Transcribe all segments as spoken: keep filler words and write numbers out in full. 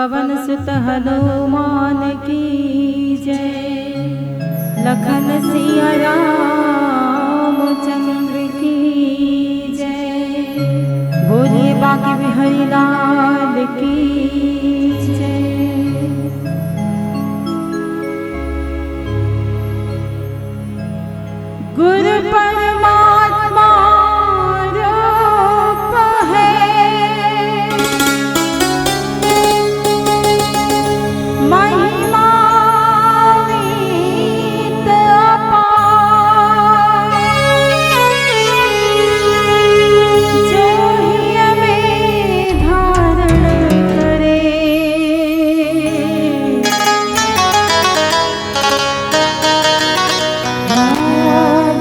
पवन सुत हनुमान की जय। लखन सिया रामचंद्र की जय। बोलिए बांके बिहारी लाल की जय। गुरु परमात्मा रूप है, महिमा मीत अपार। जो हिय में धारण करे,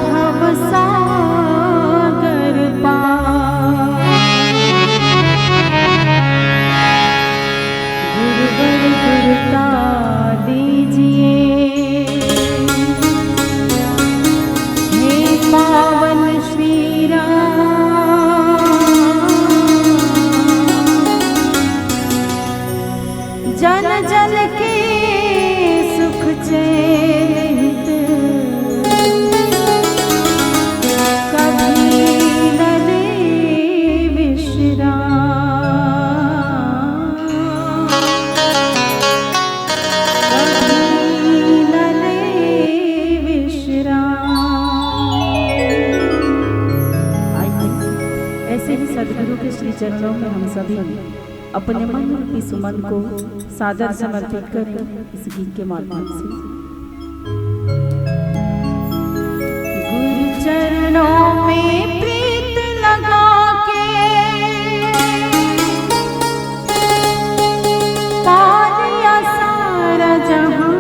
भव सागर पार। गुरुवर गुरुता दीजिए, हे पावन श्री राम। जन जन के सुख चैन हित, कभी न ले विश्राम, कभी न ले विश्राम। आइए, ऐसे ही सदगुरु के श्री चरणों में हम सभी अपने मन रूपी सुमन को सादर समर्पित करें इस गीत के माध्यम से। गुरु चरणों में प्रीत लगा के, पा लिया सारा जहां।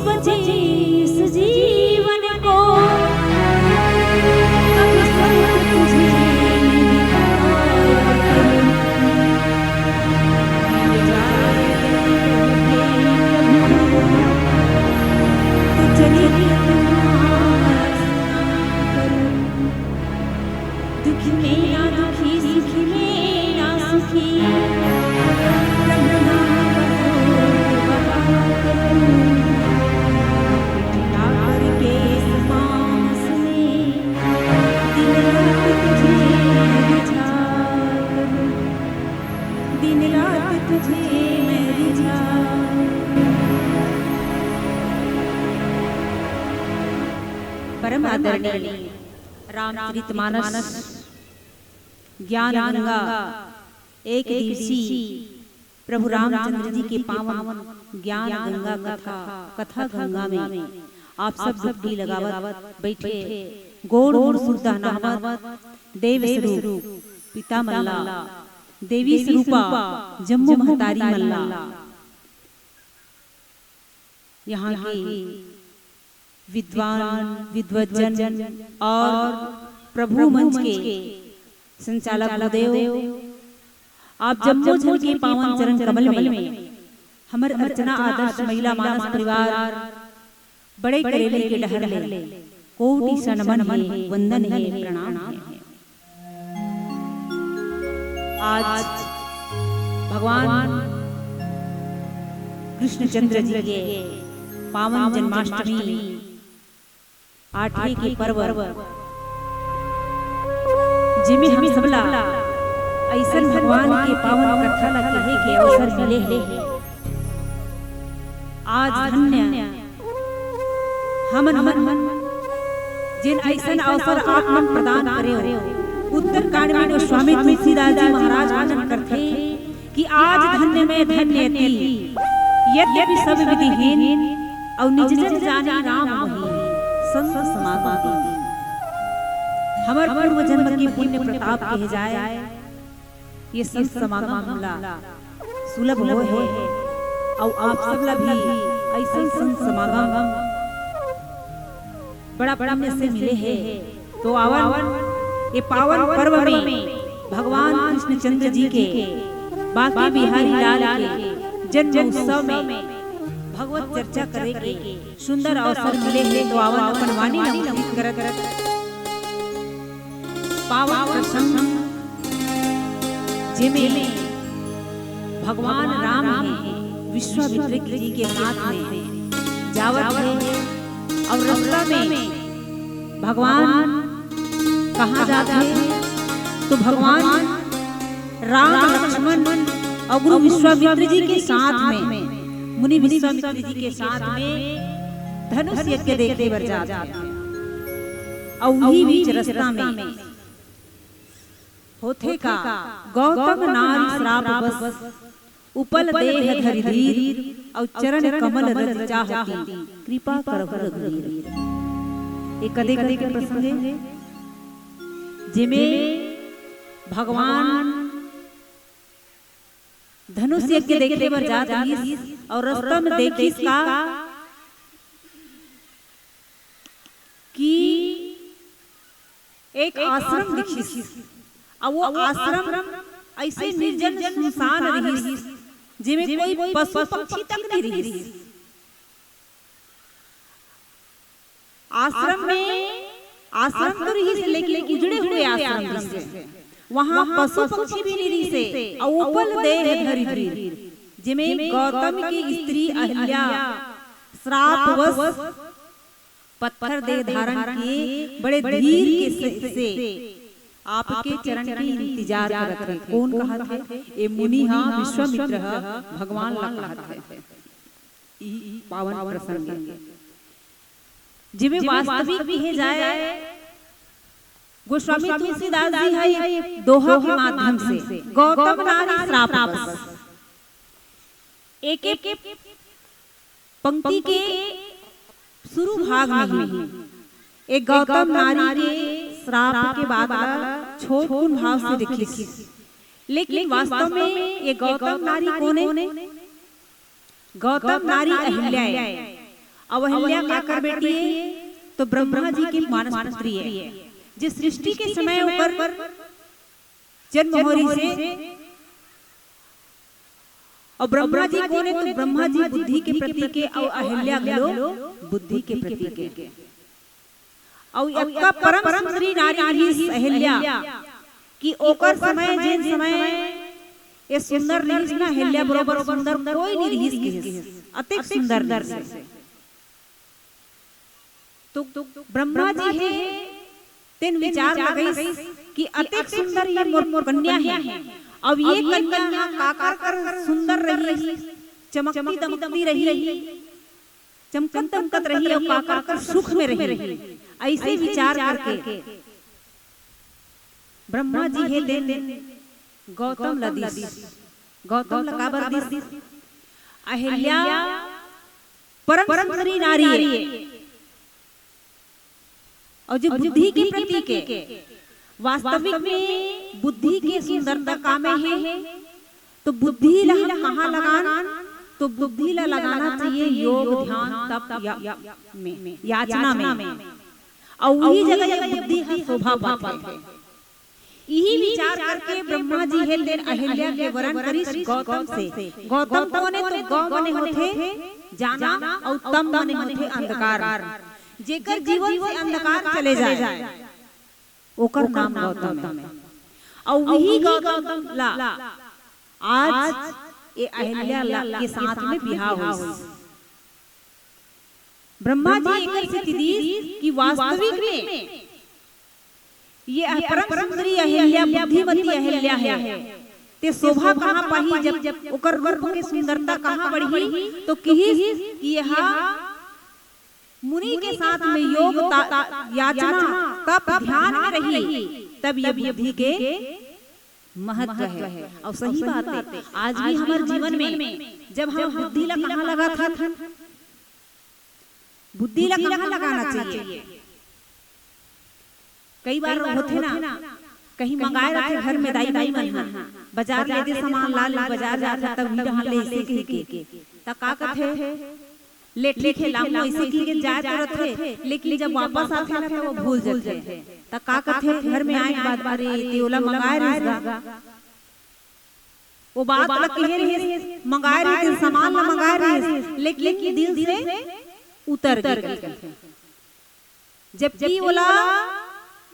बचे इस जीवन को, कभी सपना तुझे मैं दिखाया करूं। ये जाए प्रभु, तो चलिए तुम्हारा स्मरण करूं। दुख में ना दुखी, सुख में ना सुखी, तब नाम बहाया करूं। मिटा करके इस मानस में, दिन रात तुझे रिझा करूं, दिन रात तुझे मैं रिझा करूं। परम आदरणीय रामचरित मानस ज्ञान गंगा एक दिवसीय प्रभु रामचंद्र जी के पावन ज्ञान गंगा कथा, कथा गंगा में आप सब डुबकी लगावत बैठे, गोड़ गोड़ सुरता नहावत, देव स्वरूप पिता मल्ला, देवी स्वरूपा जम्मू महतारी मल्ला, यहाँ के विद्वान, विद्वजन और प्रभु मंच के संचालक गुरुदेव, आप जम्मो झन के पावन चरण कमल में हमर अर्चना आदर्श महिला मानस परिवार बड़े करेली के डहर ले कोटि से नमन हे, वंदन हे, प्रणाम हे। आज भगवान कृष्णचंद्र जी के पावन जन्माष्टमी आठवीं के पर्व, जेमे हम सबला अइसन भगवान के पावन कथा ला कहे के अवसर मिले हे। आज धन्य हमन मन, जेन अइसन अवसर आप मन प्रदान करे हो। उत्तरकांड में गोस्वामी तुलसीदास जी महाराज वर्णन करथे कि आज धन्य मैं धन्य अति, यद्यपि सब विधिहीन, अउ निज जन जानी राम वही संत समागम। हमर पूर्व जन्म के पुण्य प्रताप कहे जाए, ये संत समागम हमला सुलभ होय हे, अउ आप सब ला भी अइसन संत समागम बड़ा पुण्य से मिले हे। तो आवन, ये पावन पर्व में भगवान कृष्णचंद्र जी के बांके बिहारी लाल के जन्म उत्सव में भगवत चर्चा करे के सुंदर अवसर मिले हे। तो आवन, अपन वाणी ला मुखरित करत पावन प्रसंग, जेमे भगवान राम हे विश्वामित्र जी के साथ में जावत हे, अउ रस्ता में भगवान कहाँ जात हे, तो भगवान राम, लक्ष्मण अउ गुरु विश्वामित्र जी के साथ में, मुनि विश्वामित्र जी के साथ में धनुष यज्ञ देखे बर जात हे। अउ उही बीच रस्ता में होथे का, गौतम नारी श्राप बस, उपल देह धरि धीर, अउ चरण कमल रज चाहती, कृपा करहु रघुवीर। ये कदे कदे के प्रसंग हे, जेमे भगवान धनुष यज्ञ देखे बर जात रहिस, अउ रस्ता में देखिस का कि एक आश्रम दिखिस, अउ वो आश्रम अइसे निर्जन सुनसान रहिस, जेमे कोई पशु पक्षी तक नहीं रहिस। आश्रम में, आश्रम तो रहिस, लेकिन उजड़े हुए आश्रम रहिस। वहाँ पशु पक्षी भी नहीं रहिस, अउ उपल देह धरि धीर, जेमे गौतम की स्त्री अहिल्या श्रापवश पत्थर देह धारण किए बड़े धीर के से, से आपके चरण के इंतजार करत हे। कोन कहत हे? ए मुनि हा, विश्वामित्र हा, भगवान ला कहत हे। ई पावन प्रसंग हे, जेमे वास्तविक कहे जाए, गोस्वामी तुलसीदास जी हा एक दोहा के माध्यम से गौतम नारी श्राप बस। एक एक पंक्ति के शुरू भाग में ही एक गौतम नारी के श्राप के बात ला छोटकुन भाव से देखिस, लेकिन वास्तव में ये गौतम नारी कोन हे? गौतम नारी अहिल्या हे। अउ अहिल्या काकर बेटी हे? तो ब्रह्मा जी के मानस पुत्री हे, जे सृष्टि के समय ओकर जन्म हो रहिस हे। अउ ब्रह्मा जी कोन हे? तो ब्रह्मा जी बुद्धि के प्रतीक हे अउ अहिल्या घलो बुद्धि के प्रतीक हे। अउ अतका परम सुंदरी नारी रहिस अहिल्या कि ओकर समय, जेन समय ए सुंदर नइ रहिस ना, अहिल्या बरोबर सुंदर कोई नइ रहिस, कहिस, अतेक सुंदर रहिस। तो ब्रह्मा जी हे तेन विचार लगाइस कि अतेक सुंदर ये मोर, मोर कन्या हे, अब ये कन्या हा काकर कर सुंदर रही, चमकती दमकती रही, चमकत दमकत रही अउ काकर कर सुख में रही। अइसे विचार करके ब्रह्मा जी हे तेन गौतम ला दिस। गौतम ला काबर दिस? अहिल्या परम सुंदरी नारी हे। अउ जे बुद्धि के प्रतीक हे, वास्तविक में बुद्धि के सुंदरता का में हे? तो बुद्धि ला हम कहाँ लगान? तो बुद्धि ला लगाना चाहिए योग, ध्यान, तप, या, में, याचना में। अउ उही जगह ये बुद्धि ह शोभा पाथे। इही विचार करके ब्रह्मा जी हे तेन अहिल्या के वरण करिस गौतम से। गौतम कोन हे? तो गौ मने होथे जाना अउ तम मने होथे अंधकार। जेकर जीवन से अंधकार चले जाए, ओकर नाम गौतम हे। अउ उही गौतम ला आज ए अहिल्या ला के साथ में बिहाव होइस। ब्रह्मा जी एकर सेती दिस कि वास्तविक में ये परम सुंदरी अहिल्या, बुद्धिमती अहिल्या हे, ते शोभा कहाँ पाही, जब ओकर रूप के सुंदरता कहाँ बढ़ही? तो किहिस कि यह मुनि के साथ में योग, ता-, याचना, तप, ध्यान में रही, तब ये बुद्धि के महत्व हे। अउ सही बात हे, आज भी हमर जीवन में जब हम बुद्धि ला कहाँ लगाथन, बुद्धि ला कहाँ लगाना चाहिए? कई बार होथे ना, कहीं मंगाए रथे घर में दाई, दाई मन ह, बाजार ले दे सामान, ला ले, बाजार जाथे, तब उही डहन ले अइसे कहिके, त का कथे, ले ठीक हे, लाहूं, अइसे कहिके जाए तो रथे, लेकिन जब वापस आथे ना, त वो भूल जथे। त का कथे, घर में आए के बाद, "अरे, ते ओला मंगाए रहिस गा।" वो बात ला कहे रहिस, मंगाए रहिस, सामान ला मंगाए रहिस, लेकिन दिल से उतर गे। जबकि ओला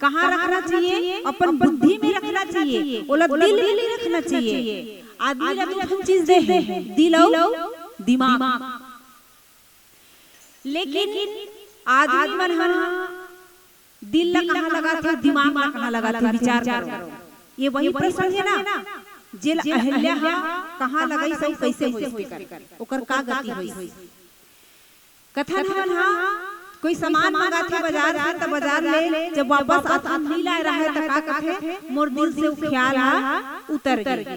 कहाँ रखना चाहिए? अपन बुद्धि में रखना चाहिए, ओला दिल में नहीं रखना चाहिए। आदमी ला दू ठन चीज दे हे, दिल अउ दिमाग। लेकिन आदमी मन ह दिल ला कहाँ लगाथे, दिमाग ला कहाँ लगाथे, विचार करो। ये वही प्रसंग हे ना, जेला अहिल्या ह कहाँ लगाइस अउ कइसे होइस तेकर, ओकर का गति होइस। कथन हमन ह कोई सामान मंगाथे बाजार से, त बाजार ले जब वापस आथे, नइ लाए रहे, त का कथे, "मोर दिल से वो ख्याल ह उतर गे।"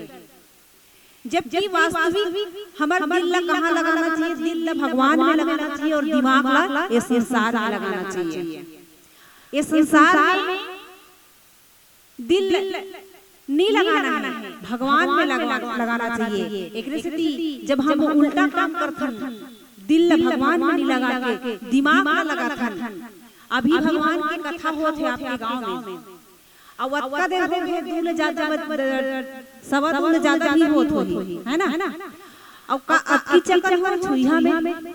जबकि वास्तविक हमर दिल ला कहाँ लगाना चाहिए? दिल ला भगवान में लगाना चाहिए अउ दिमाग ला ये संसार में लगाना चाहिए। ये संसार में दिल नी लगाना हे, भगवान में लगा-, लगाना चाहिए। एकरे सेती जब हम उल्टा काम करथन, दिल ला भगवान में नी लगा के दिमाग ला लगाथन। अभी भगवान के कथा होत हे आपके गांव में, अउ अतका देर हो गे, दू ले जादा बज-, सवा दू ले जादा भी होत होही, है ना? अउ का अतकी चकन हो छुइहा में?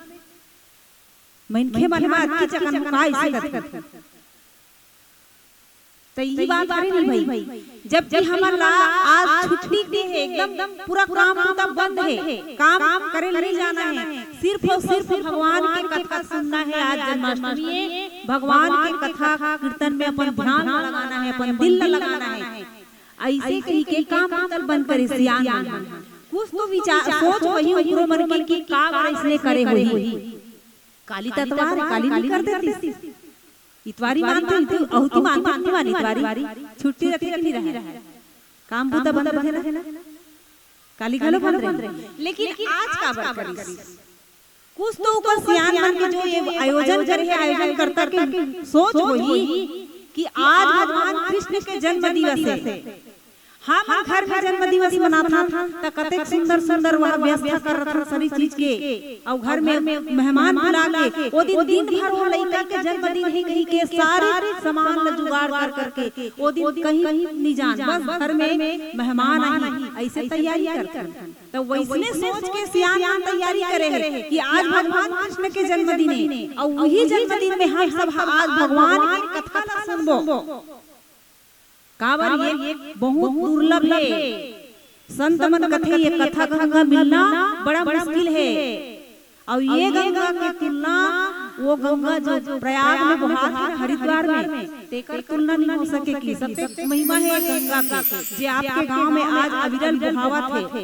मनखे मन ह अतकी चकन हो का अइसे करथे? त इही बात हरे नी भाई, जबकि हमन ला आज छुट्टी के हे, एकदम पूरा काम बूता बंद हे, काम करे नी जाना हे, सिर्फ अउ सिर्फ भगवान के कथा सुनना हे। आज जन्माष्टमी हे, भगवान के कथा कीर्तन में अपन ध्यान लगाना हे, अपन दिल ला लगाना हे। अइसे कहिके काम बूता ल बंद करे सियान मन ह। कुछ तो विचार, सोच होही उकरो मन के कि का बर अइसने करे होही। काली त अतवार, काली नी कर देतिस। इतवारी मानथे, इतु-, अहुती मानथे, नी माने इतवारी। छुट्टी रथे कि नी रहे? काम बूता बंद रथे ना। काली घलो बंद रहे। लेकिन आज काबर करिस? कुछ तो ओकर सियान मन के जो ये आयोजन करे हे, आयोजन करता के सोच होही कि आज भगवान कृष्ण के जन्म दिवस हे, हमन घर में जन्मदिवस मनाथन, त कतेक सुंदर सुंदर वह व्यवस्था कर रथन सभी चीज के, अउ घर में मेहमान बुला के ओ दिन, दिन भर वो लइका के जन्मदिन हे कही के सारे सामान ल जुगाड़ कर करके ओ दिन कहीं नहीं जान, बस घर में मेहमान आही, ऐसे तैयारी करथन। त वैसने सोच के सियान मन तैयारी करे हे कि आज भगवान कृष्ण के जन्मदिन हे, अउ वही जन्मदिन में हम सब आज भगवान के कथा ला सुनबो। काबर ये बहुत दुर्लभ हे। संत मन कथे ये कथा गंगा मिलना बड़ा मुश्किल हे। अउ ये गंगा के तुलना वो गंगा जो प्रयाग में बोहात हे, हरिद्वार में, तेकर तुलना नहीं हो सके कि सबसे महिमा हे गंगा के, जे आपके गांव में आज अविरल बोहावत हे।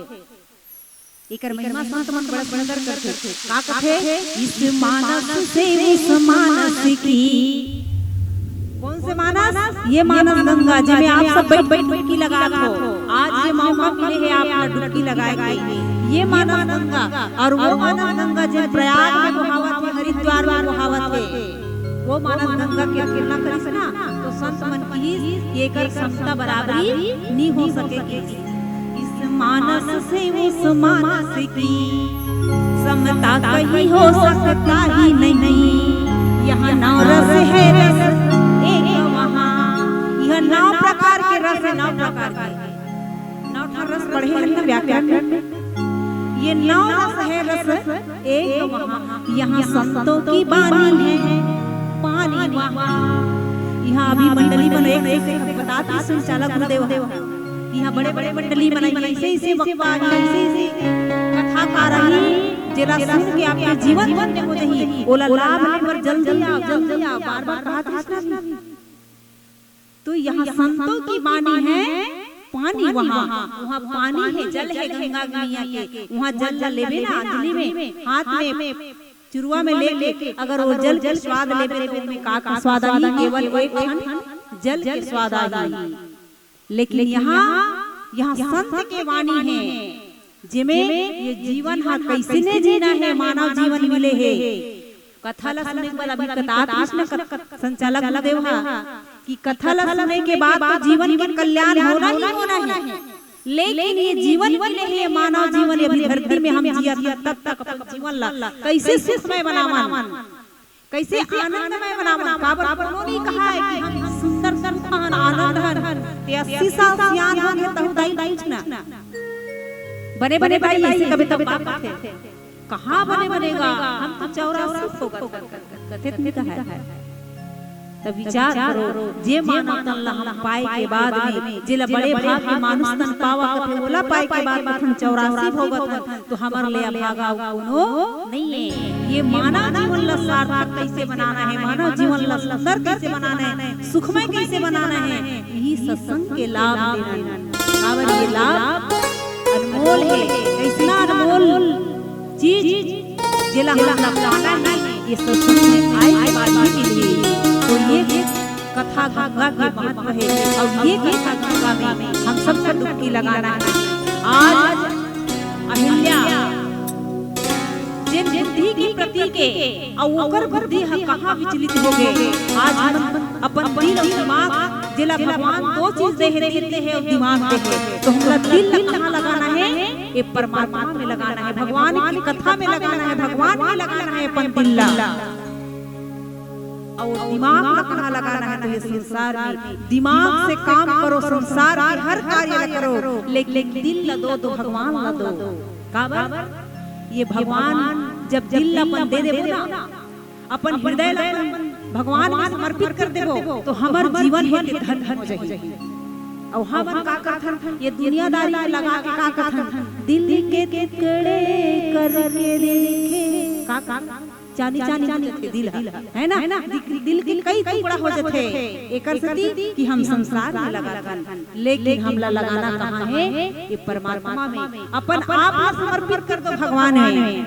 एकर महिमा संत मन बड़ा सुंदर करथे। का कथे? इस मानस से उस मानस की। कौन से मानस? ये मानस गंगा, जेमे आप सब बैठ बैठ डुबकी लगात हो। आज ये मौका मिले हे आप डुबकी लगाए के। ये मानस गंगा, अउ वो मानस गंगा जे प्रयाग में बोहावत हे, हरिद्वार में बोहावत हे, वो मानस गंगा के तुलना करिस ना, तो संत मन कहिस, एकर समता बराबरी नी हो सके कहिस। इस मानस से उस मानस की समता कहीं हो सकता ही नहीं। यहाँ नौ रस है, रस एक वहाँ। यह नौ प्रकार के रस हे, नौ प्रकार के। नौ ठन रस पढ़े हन ना व्याकरण में। ये नौ रस हे, रस एक वहाँ। यहाँ संतों की बानी है, पानी वहाँ। यहाँ अभी मंडली मन एक से एक बतात हे संचालक गुरुदेव ह। यहाँ बड़े बड़े मंडली मन ऐसे ऐसे वक्ता ही, ऐसे ऐसे कथाकार ही, जेला सुन के आपके जीवन धन्य हो जाही। ओला लाभ ले बर जल्दी आओ, जल्दी आओ, बार बार कहत रहिस ना। तो यहाँ संतों की बानी है, पानी वहाँ, वहाँ पानी हे, जल हे गंगा मैया के, वहाँ जल ला लेबे ना अंजलि में, हाथ में, चुरुआ में लेके अगर वो जल के स्वाद लेबे तो ओमे का, का स्वाद आही? केवल एक ठन जल के स्वाद आही। लेकिन यहाँ, यहाँ संत के वाणी हे, जेमे ये जीवन हा कैसने जीना हे, मानव जीवन मिले हे। कथा ला सुने के बाद अभी कतात कृष्ण कथ-, संचालक गुरुदेव हा कि कथा ला सुने के बाद तो जीवन के कल्याण होना ही होना हे, लेकिन ये जीवन मिले हे, मानव जीवन, अभी धरती में हम जियत हन, तब तक अपन जीवन ला कैसे सुखमय बनावन, कैसे आनंदमय बनावन। काबर कोनो नहीं कहा हे कि हम सुंदर सुख हन, आनंद हन, ते अस्सी साल सियान हो गे, तहु दाई पूछना। बने बने दाई ऐसे कबे तब बात करथे। कहाँ बने बने गा, हम तो चौरासी हो गए, कथे नहीं कहा हे। तब विचार करो, जे मानव तन ला हम पाए के बाद में, जेला बड़े भाग के मानुष तन पावा कथे, ओला पाए के बाद में हम चौरासी हो गए, तो हमर ले अभागा अउ कोनो नहीं हे। ये मानव जीवन ला सार्थक कैसे बनाना हे, मानव जीवन ला सुंदर कैसे बनाना हे, सुखमय कैसे बनाना हे, यही सत्संग के लाभ लेना हे। काबर ये लाभ अनमोल हे, कैसना अनमोल चीज जेला हमन ला पाना हे, ये सत्संग में आए के बाद ही मिलही। तो ये कथा गंगा के महत्व हे, अउ ये कथा गंगा में हम सबकर डुबकी लगाना हे। आज अहिल्या जेन बुद्धि के प्रतीक हे, अउ ओकर बुद्धि ह कहाँ विचलित हो गे, आज हमन अपन दिल अउ दिमाग, जेला भगवान दो चीज दे हे, दिल दे हे अउ दिमाग दे हे, तो हमला दिल ला कहाँ लगाना हे? ये परमात्मा में लगाना हे, भगवान की कथा में लगाना हे, भगवान में लगाना हे अपन दिल ला। अउ दिमाग ला कहाँ लगाना हे? तो ये संसार में दिमाग से काम करो, संसार के हर कार्य ला करो, लेकिन दिल ला दो तो भगवान ला दो। काबर? ये भगवान जब दिल ला अपन दे देबो ना, अपन हृदय ला अपन भगवान में समर्पित कर देबो, तो हमर जीवन हे ते धन हो जाही। अउ हमन का करथन? ये दुनियादारी में लगा के का करथन? दिल के टुकड़े करके देखे। का, का? चानी चानी हो जाथे दिल ह, है ना? दिल, दिल के कई टुकड़ा हो जाथे। एकर सेती कि हम संसार में लगाथन, लेकिन हमला लगाना कहाँ हे? ये परमात्मा में। अपन आप ला समर्पित कर दो भगवान में।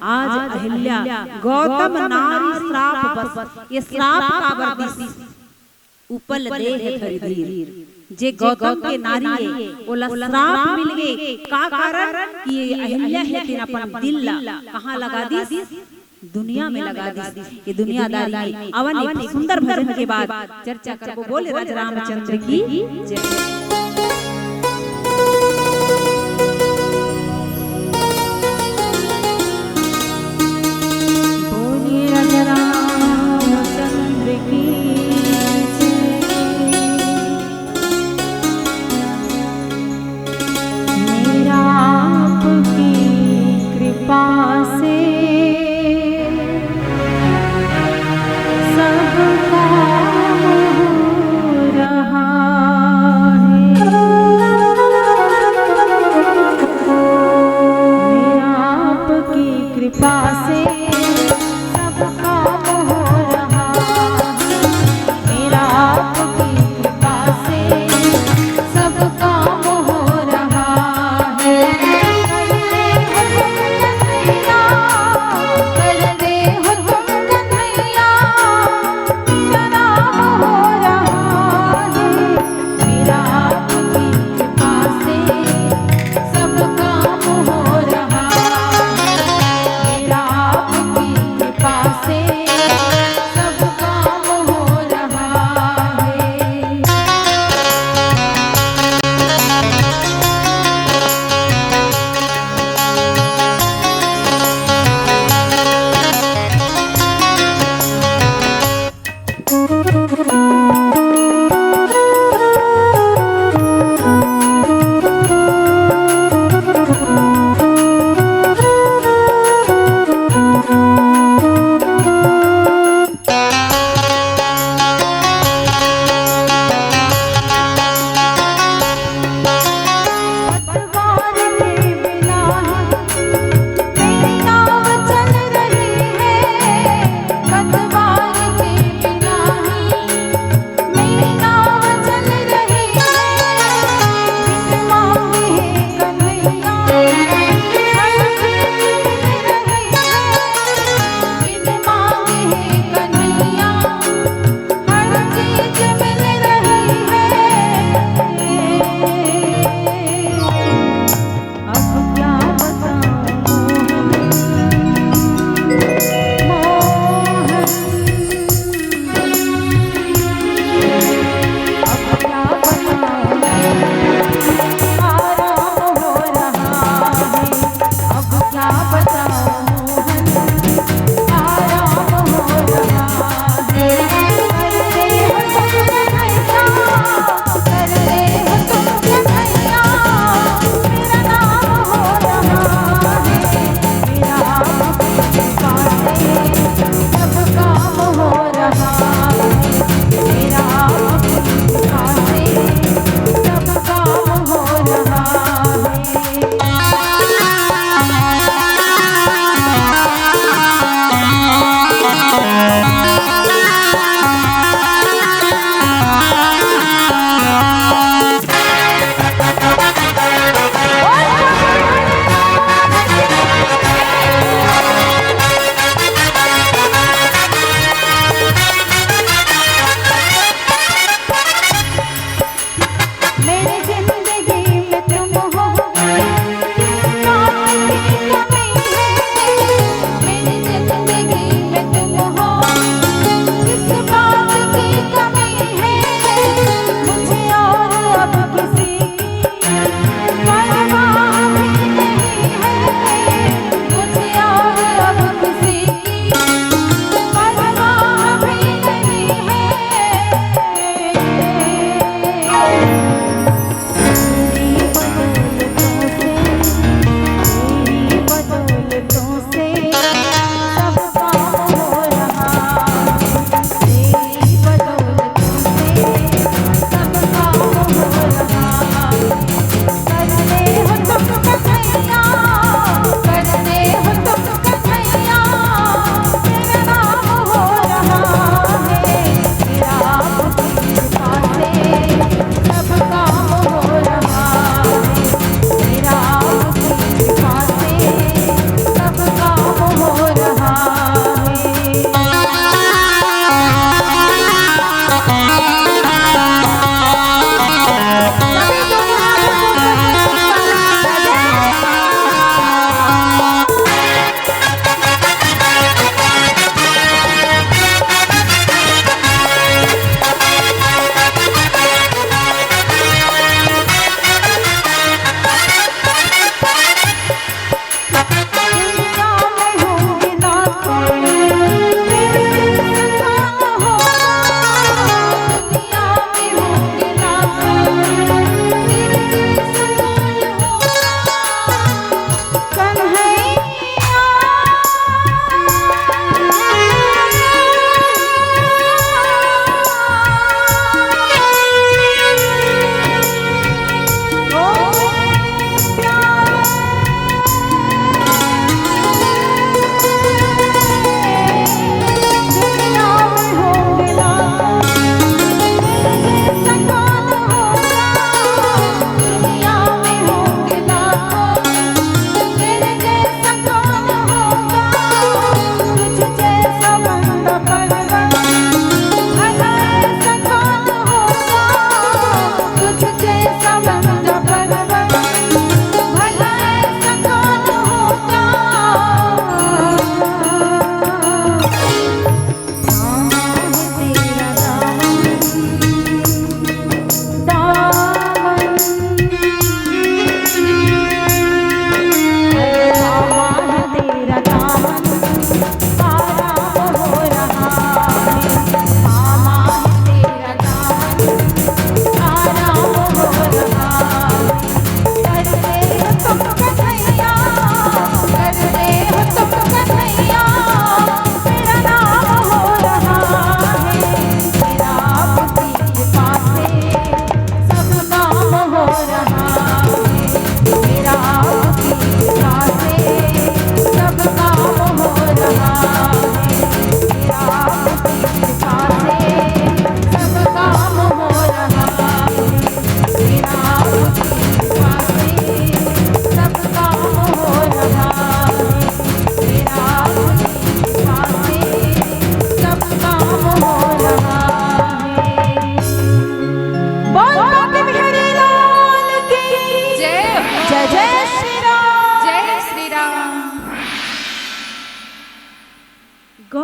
आज अहिल्या, गौतम नारी श्राप बस, ये श्राप काबर दिस? उपल देह धरि धीर। जे गौतम के नारी हे, ओला श्राप मिल गे। का कारण? कि ये अहिल्या हे, तेन अपन दिल ला कहाँ लगा दिस? दुनिया में लगा दिस। ये दुनियादारी में। आवन एक सुंदर भजन के बाद चर्चा करबो। बोले राजा रामचंद्र की जय।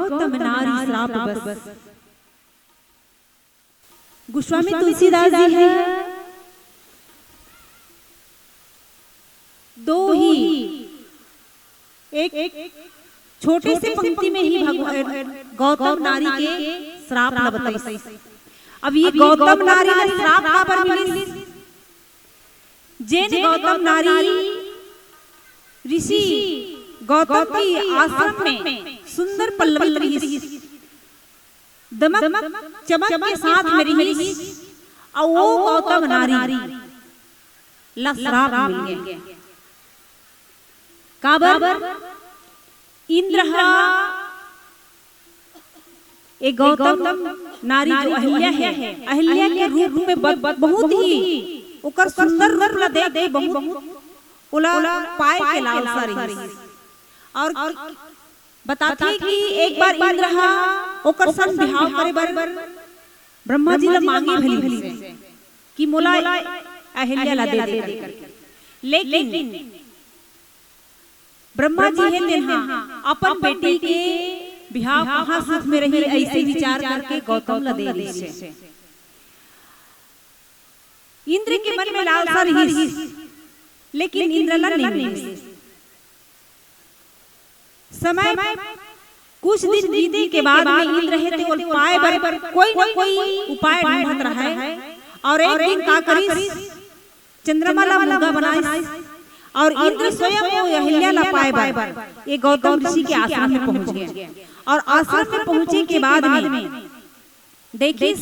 गौतम नारी श्राप बस। गोस्वामी तुलसीदास जी ह दो ही एक छोटे से पंक्ति में ही भगवान गौतम नारी के श्राप ल बताइस। अब ये गौतम नारी ला श्राप काबर मिलिस? जेन गौतम नारी ऋषि गौतम की आश्रम में सुंदर पल्लवित रहिस, दमक चमक के साथ में रहिस, अउ वो गौतम नारी ला श्राप मिल गया। काबर? इंद्र हा ए गौतम नारी जो अहिल्या है, अहिल्या के रूप में ब-, बहुत ही ओकर सुंदर रूप ला देख के बहुत ओला पाए के लालसा रहिस। और बताथे कि एक बार इंद्र हा ओकर संग बिहाव करे बर ब्रह्मा जी ला मांगे घलो रहिस कि मोला अहिल्या ला दे दे करके। लेकिन ब्रह्मा जी हे तेन हा अपन बेटी के बिहाव कहाँ सुख में रही, अइसे विचार करके गौतम ला दे दिस हे। इंद्र के मन में लालसा रहिस, लेकिन इंद्र ला नइ मिलिस। समय कुछ दिन बीते के बाद में इंद्र हे तेन ला पाए बर कोई न कोई उपाय ढूंढत रहय। और एक दिन का करिस, चंद्रमा ला मुर्गा बनाइस और इंद्र स्वयं वो अहिल्या ला पाए बर ये गौतम ऋषि के आश्रम में पहुंच गया। और आश्रम में पहुंचे के बाद में देखिस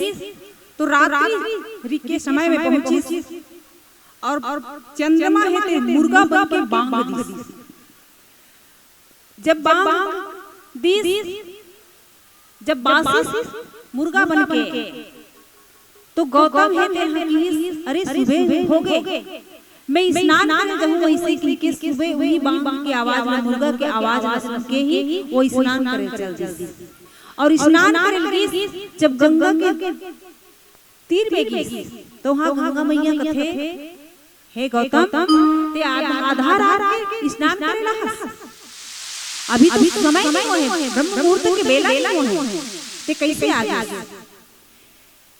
तो रात्रि के समय में पहुंचिस और चंद्रमा हे तेन मुर्गा बन के बांग दिस। जब बांग दिस, जब बांसिस मुर्गा बन के, तो गौतम हे तेन हा किहिस, "अरे सुबह हो गे, मैं स्नान करे जाहूं," अइसे कहिके सुबह वही बांग के आवाज ला, मुर्गा के आवाज ला सुन के ही वो स्नान करे चल दिस। और स्नान करे गिस, जब गंगा के तीर में गिस, तो वहां गंगा मैया कथे, "हे गौतम, ते आध-, आधा रात के स्नान करे ला हस? अभी तो समय नइ होए हे, ब्रह्म मुहूर्त के बेला नइ होए हे, ते कइसे आ गे?"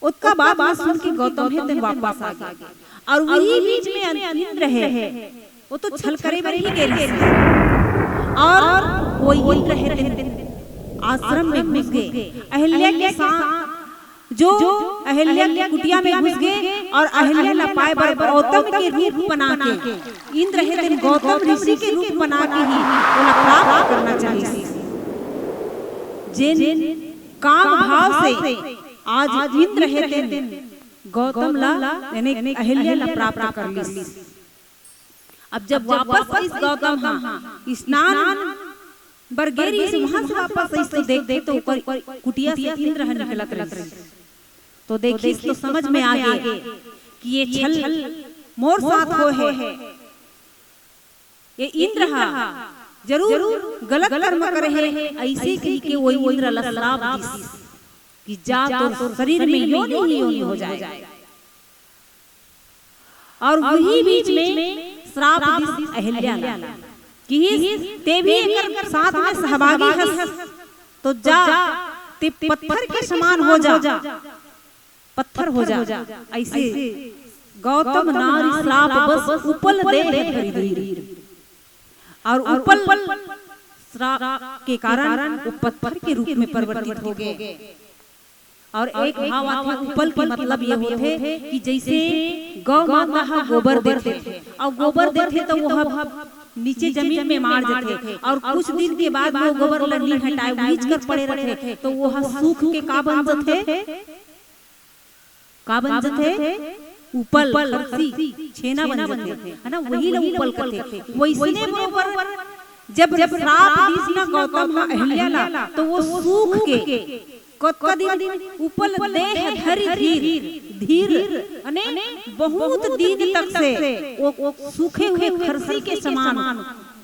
ओतका बात ला सुन के गौतम हे तेन वापस आ गे। और वही बीच में अन-, इंद्र हे, वो तो छल करे बर ही गे रहिस। और वो इंद्र हे तेन आश्रम में घुस गे, अहिल्या के साथ जो अहिल्या के कुटिया में घुस गे और अहिल्या ला पाए बर गौतम के रूप बना के, इंद्र हे तेन गौतम ऋषि के रूप बना के ही ओला प्राप्त करना चाहिस। जेन काम भाव से आज इंद्र हे तेन गौतम ला, यानी अहिल्या ला प्राप्त कर लिस। अब जब वापस आइस गौतम हा स्नान बर गे रहिस, वहां से वापस आइस तो देखथे तो ओकर कुटिया से इंद्र हा निकलत रहिस। तो देखिस तो समझ में आ गे कि ये छल मोर साथ होए हे, ये इंद्र हा जरूर गलत कर्म करे हे, अइसे कहिके वो इंद्र ला श्राप दिस कि जा तोर शरीर में योनि ही योनि हो जाए। और वही बीच में श्राप दिस अहिल्या ला, किहिस, "ते भी एकर साथ में सहभागी हस, तो जा, ते पत्थर के समान हो जा, पत्थर हो जा।" अइसे गौतम नारी श्राप बस उपल देह धरि धीर। और उपल श्राप के कारण वो पत्थर के रूप में परिवर्तित हो गे। और एक भाव आथे उपल के मतलब ये होथे कि जइसे गौ माता हा गोबर देथे और गोबर देथे तो वो हा नीचे जमीन में माड़ जाथे और कुछ दिन के बाद वो गोबर ला नइ हटाए, उहीच कर पड़े रथे, तो वो हा सूख के का बन जाथे? का बन जाथे? उपल, खरसी, छेना बन जाथे, है ना? वही ला उपल कथे। वइसने बरोबर जब श्राप दिस ना गौतम हा अहिल्या ला, तो वो सूख के कतका दिन? उपल देह धरि धीर, धीर, अने बहुत दिन तक से वो, वो सूखे हुए खरसी के समान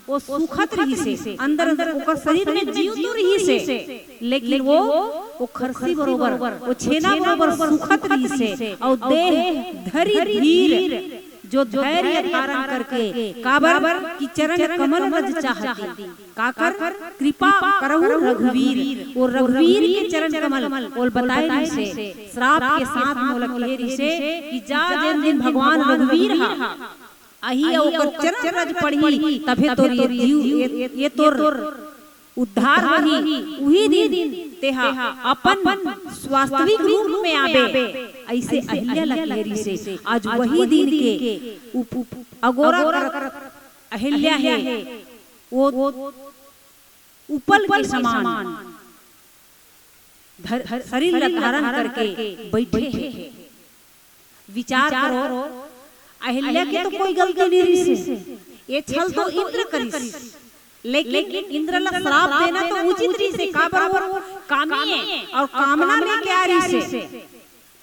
वो सूखत रहिस हे, अंदर, अंदर ओकर शरीर में जीव तो रहिस हे, लेकिन वो, वो खरसी बरोबर, वो छेना बरोबर सूखत रहिस हे, और देह धरि धीर, जो धैर्य धारण करके, काबर कि चरण कमल रज चाहती, काकर कृपा करहु रघुवीर, वो रघुवीर के चरण कमल ओल बताए रिसे, श्राप के साथ मोला कहे रिसे कि जा जेन दिन भगवान रघुवीर हा आही अउ ओकर चरण रज पड़ही, तभे तोर ये जीव, ये, ये तोर उद्धार होही, उही दिन तेहा अपन वास्तविक रूप में आबे, अइसे अहिल्या ला कहे रिसे। आज वही दिन के उप, उप, अगोरा करत अहिल्या हे, वो उपल के समान धर, शरीर ला धारण करके बैठे हे। विचार करो, अहिल्या के तो कोई गलती नहीं रिसे, ये छल तो इंद्र करिस, लेकिन इंद्र ला श्राप देना तो उचित रिसे, काबर वो कामी हे अउ कामना में क्या रिसे,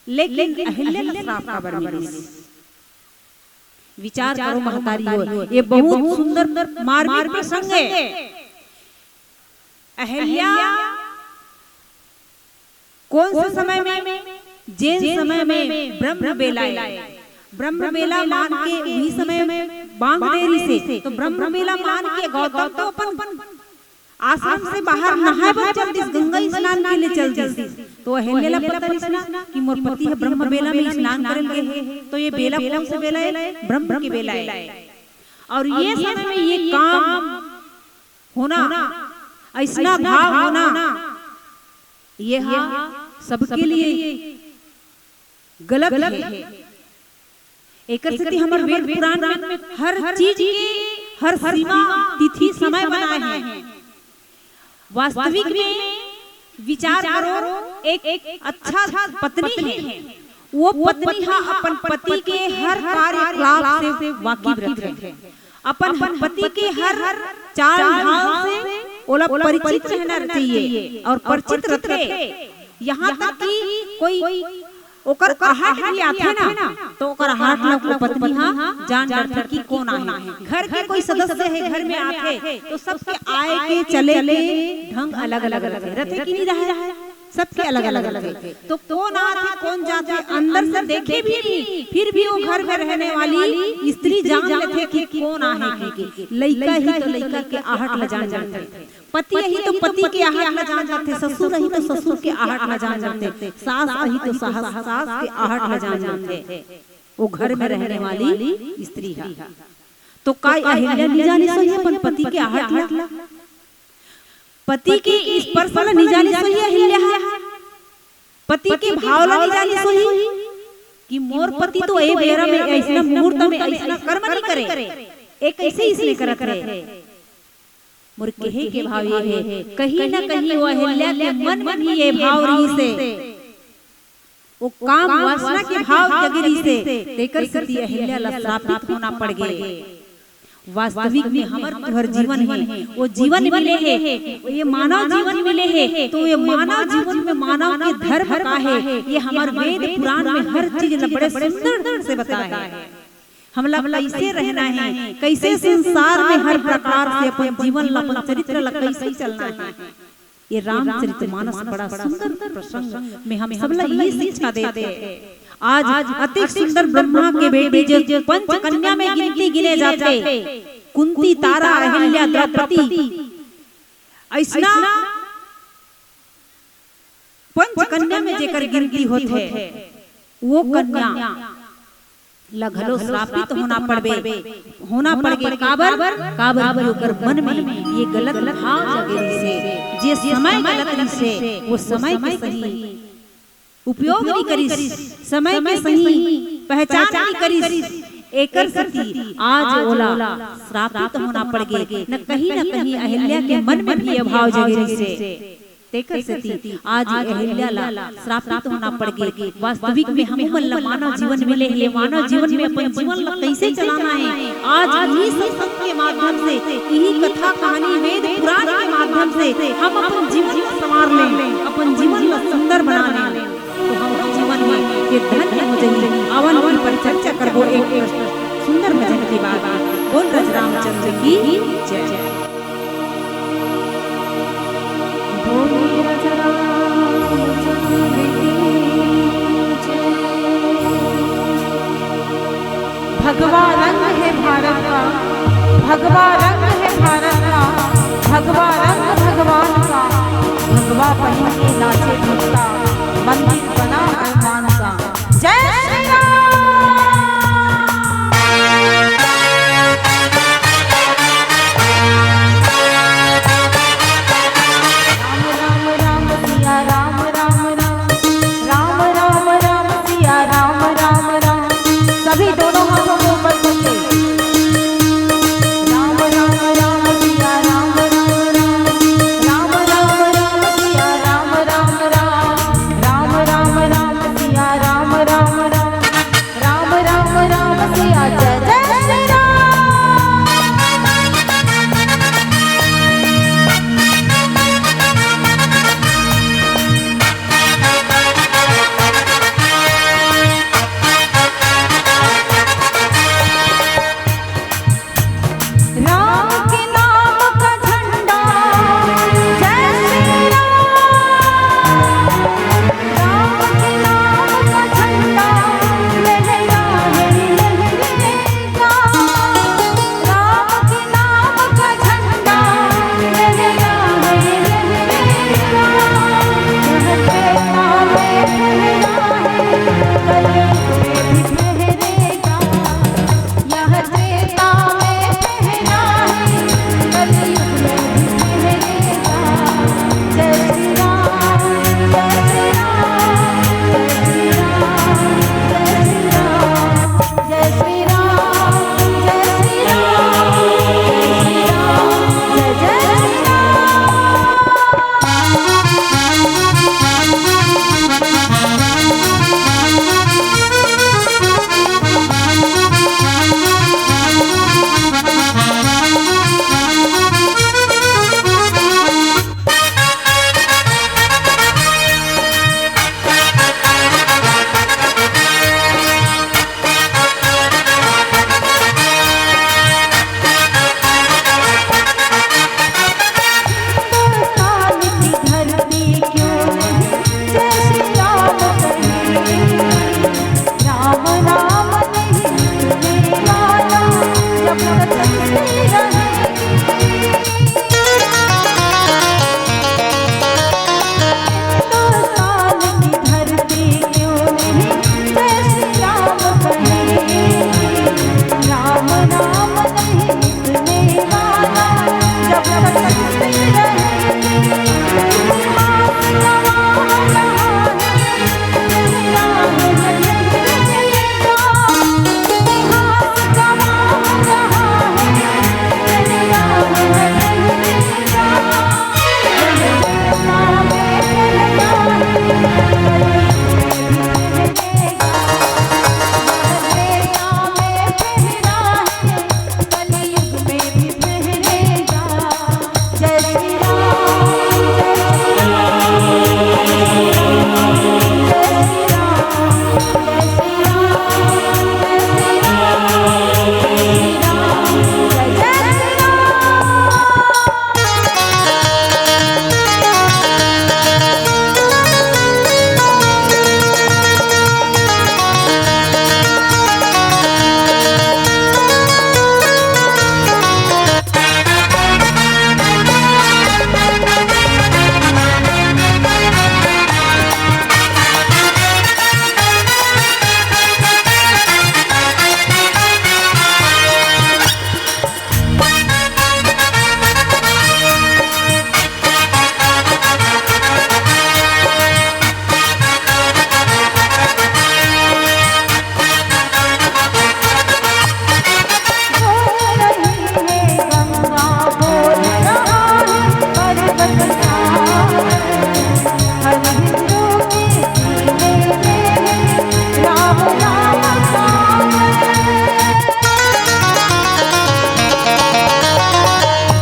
लेकिन अहिल्या ला श्राप काबर मिलिस? विचार करो महतारी हो, ये बहुत सुंदर मार्मिक प्रसंग हे। अहिल्या कौन से समय में? जेन समय में ब्रह्म बेला हे, ब्रह्म बेला मान के उही समय में बांग दे रिसे, तो ब्रह्म बेला मान के गौतम तो अपन आश्रम से बाहर नहाए बर चल दिस, गंगा स्नान के लिए चल दिस। तो अहिल्या ला पता रिस ना कि मोर पति ह ब्रह्म बेला में स्नान करे गे हे, तो ये बेला कौन से बेला हे? ब्रह्म के बेला हे। अउ ये समय में ये काम होना, अइसना भाव होना, ये हा सबके लिए गलत हे। एकर सेती हमर वेद पुराण में हर चीज के हर सीमा, तिथि, समय बनाए हे। वास्तविक में विचार करो, एक, एक अच्छा पत्नी हे, वो पत्नी हा अपन पति के हर कार्यकलाप से वाकिफ रथे, अपन पति के हर चाल ढाल से ओला परिचित रहना चाहिए अउ परिचित रथे। यहाँ तक कि कोई ओकर आहट भी आथे ना, तो ओकर आहट ला वो पत्नी हा जान डरथे कि कौन आहे। घर के कोई सदस्य हे, घर में आथे, तो सबके आए के, चले के ढंग अलग-अलग रथे, रथे कि नहीं रहे? सबके अलग-अलग रथे। तो कौन आथे, कौन जाथे, अंदर से देखे भी नहीं, फिर भी वो घर में रहने वाली स्त्री जान लेथे कि कौन आहे कहिके। लइका ही तो लइका के आहट ला जान जाथे। पति अही तो पति के आहट ला जान जाथे, ससुर अही तो ससुर के आहट ला जान जाथे, सास अही तो सास, सास के आहट ला जान जाथे। वो घर में रहने वाली स्त्री हा। तो का अहिल्या नहीं जानिस होही अपन पति के आहट ला? पति के स्पर्श ला नहीं जानिस होही अहिल्या हा? पति के भाव ला नहीं जानिस होही कि मोर पति तो ए बेरा में, अइसना मुहूर्त में अइसना कर्म नहीं करे, ए कइसे अइसने करत हे? मोर कहे के भाव ये हे, कहीं ना कहीं वो अहिल्या के मन में भी ये भाव रहिस हे, वो काम वासना के भाव जगे रहिस हे, तेकर सेती अहिल्या ला श्रापित होना पड़ गे। वास्तविक में हमर तुहर जीवन हे, वो जीवन मिले हे, ये मानव जीवन मिले हे, तो ये मानव जीवन में मानव के धर्म का हे, ये हमर वेद पुराण में हर चीज ला बड़े सुंदर ढंग से बताए हे। हमला कइसे रहना हे, कइसे संसार में हर प्रकार से अपन जीवन ला, अपन चरित्र ला कइसे चलना हे। ये रामचरितमानस बड़ा सुंदर प्रसंग में हम सबला ये शिक्षा देथे। आज अतिक सुंदर ब्रह्मा के बेटी जो पंच कन्या में गिनती गिने जाथे, कुंती, तारा, अहिल्या, द्रौपदी, अइसना पंच कन्या में जेकर गिनती होथे, वो कन्या ला घलो श्रापित होना पड़बे, होना पड़गे। काबर? काबर कि ओकर मन में ये गलत भाव जगे रहिसे, जे समय गलत रहिसे, वो समय के सही उपयोग नहीं करिस, समय के सही पहचान नहीं करिस। एकर सेती आज ओला श्रापित होना पड़गे। न कहीं न कहीं अहिल्या के मन में भी ये भाव जगे रहिसे। तेकर सेती आज ये अहिल्या ला श्रापित होना पड़गे। वास्तविक में हमू मन ला मानव जीवन मिले हे, मानव जीवन में अपन जीवन ला कइसे चलाना हे, आज इही सत्संग के माध्यम से, इही कथा कहानी, वेद पुराण के माध्यम से हम अपन जीवन ला संवार लें, अपन जीवन ला सुंदर बना लें। तो हमर जीवन में ये धन्य हो जाही। आवा ओकर पर चर्चा करबो एक सुंदर भजन के बाद। बोल रज रामचंद्र की जय। भगवा रंग है भारत का, भगवा रंग है भारत का, भगवा रंग भगवान का, भगवा पहन के नाचे भक्ता, मंदिर बना अरमान का। जय श्री राम। राम राम राम सिया राम राम राम, राम राम राम सिया राम राम राम। सभी दोनों हाथों को ऊपर करके। राम राम राम सिया राम राम राम, राम राम राम सिया राम राम राम, राम राम राम सिया राम राम राम, राम राम राम सिया जय जय श्री राम। राम के नाम का झंडा, जय श्री राम। राम के नाम का झंडा लहरा है, लहरेगा। राम के नाम का झंडा लहरा है, लहरेगा। यह त्रेता में फहरा है, कलयुग में भी फहरेगा। यह त्रेता में फहरा है, कलयुग में भी फहरेगा। जय श्री राम, जय श्री राम, जय श्री राम, जय श्री राम, जय श्री राम, जय श्री राम, जय श्री राम, जय जय श्री राम। हिंदुस्तान की धरती क्यों नहीं जय श्री राम कहे। राम नाम नहीं मिटने वाला, जब तक सृष्टि रहेगी। हिंदुस्तान की धरती क्यों नहीं जय श्री राम कहे। राम नाम नहीं मिटने वाला, जब तक सृष्टि रहेगी। इतिहास गवाह रहा है,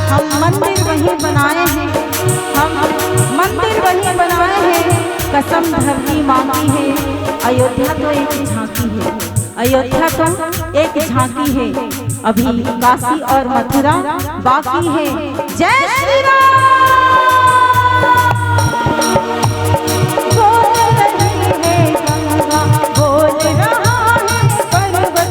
हम मंदिर वहीं बनाए हैं, हम मंदिर वहीं बनाए हैं, कसम धरती माँ की है। अयोध्या तो एक झांकी है, अयोध्या तो एक झांकी है, अभी काशी और मथुरा बाकी है। जय श्री राम। बोल रही है गंगा, बोल रहा है पर्वत।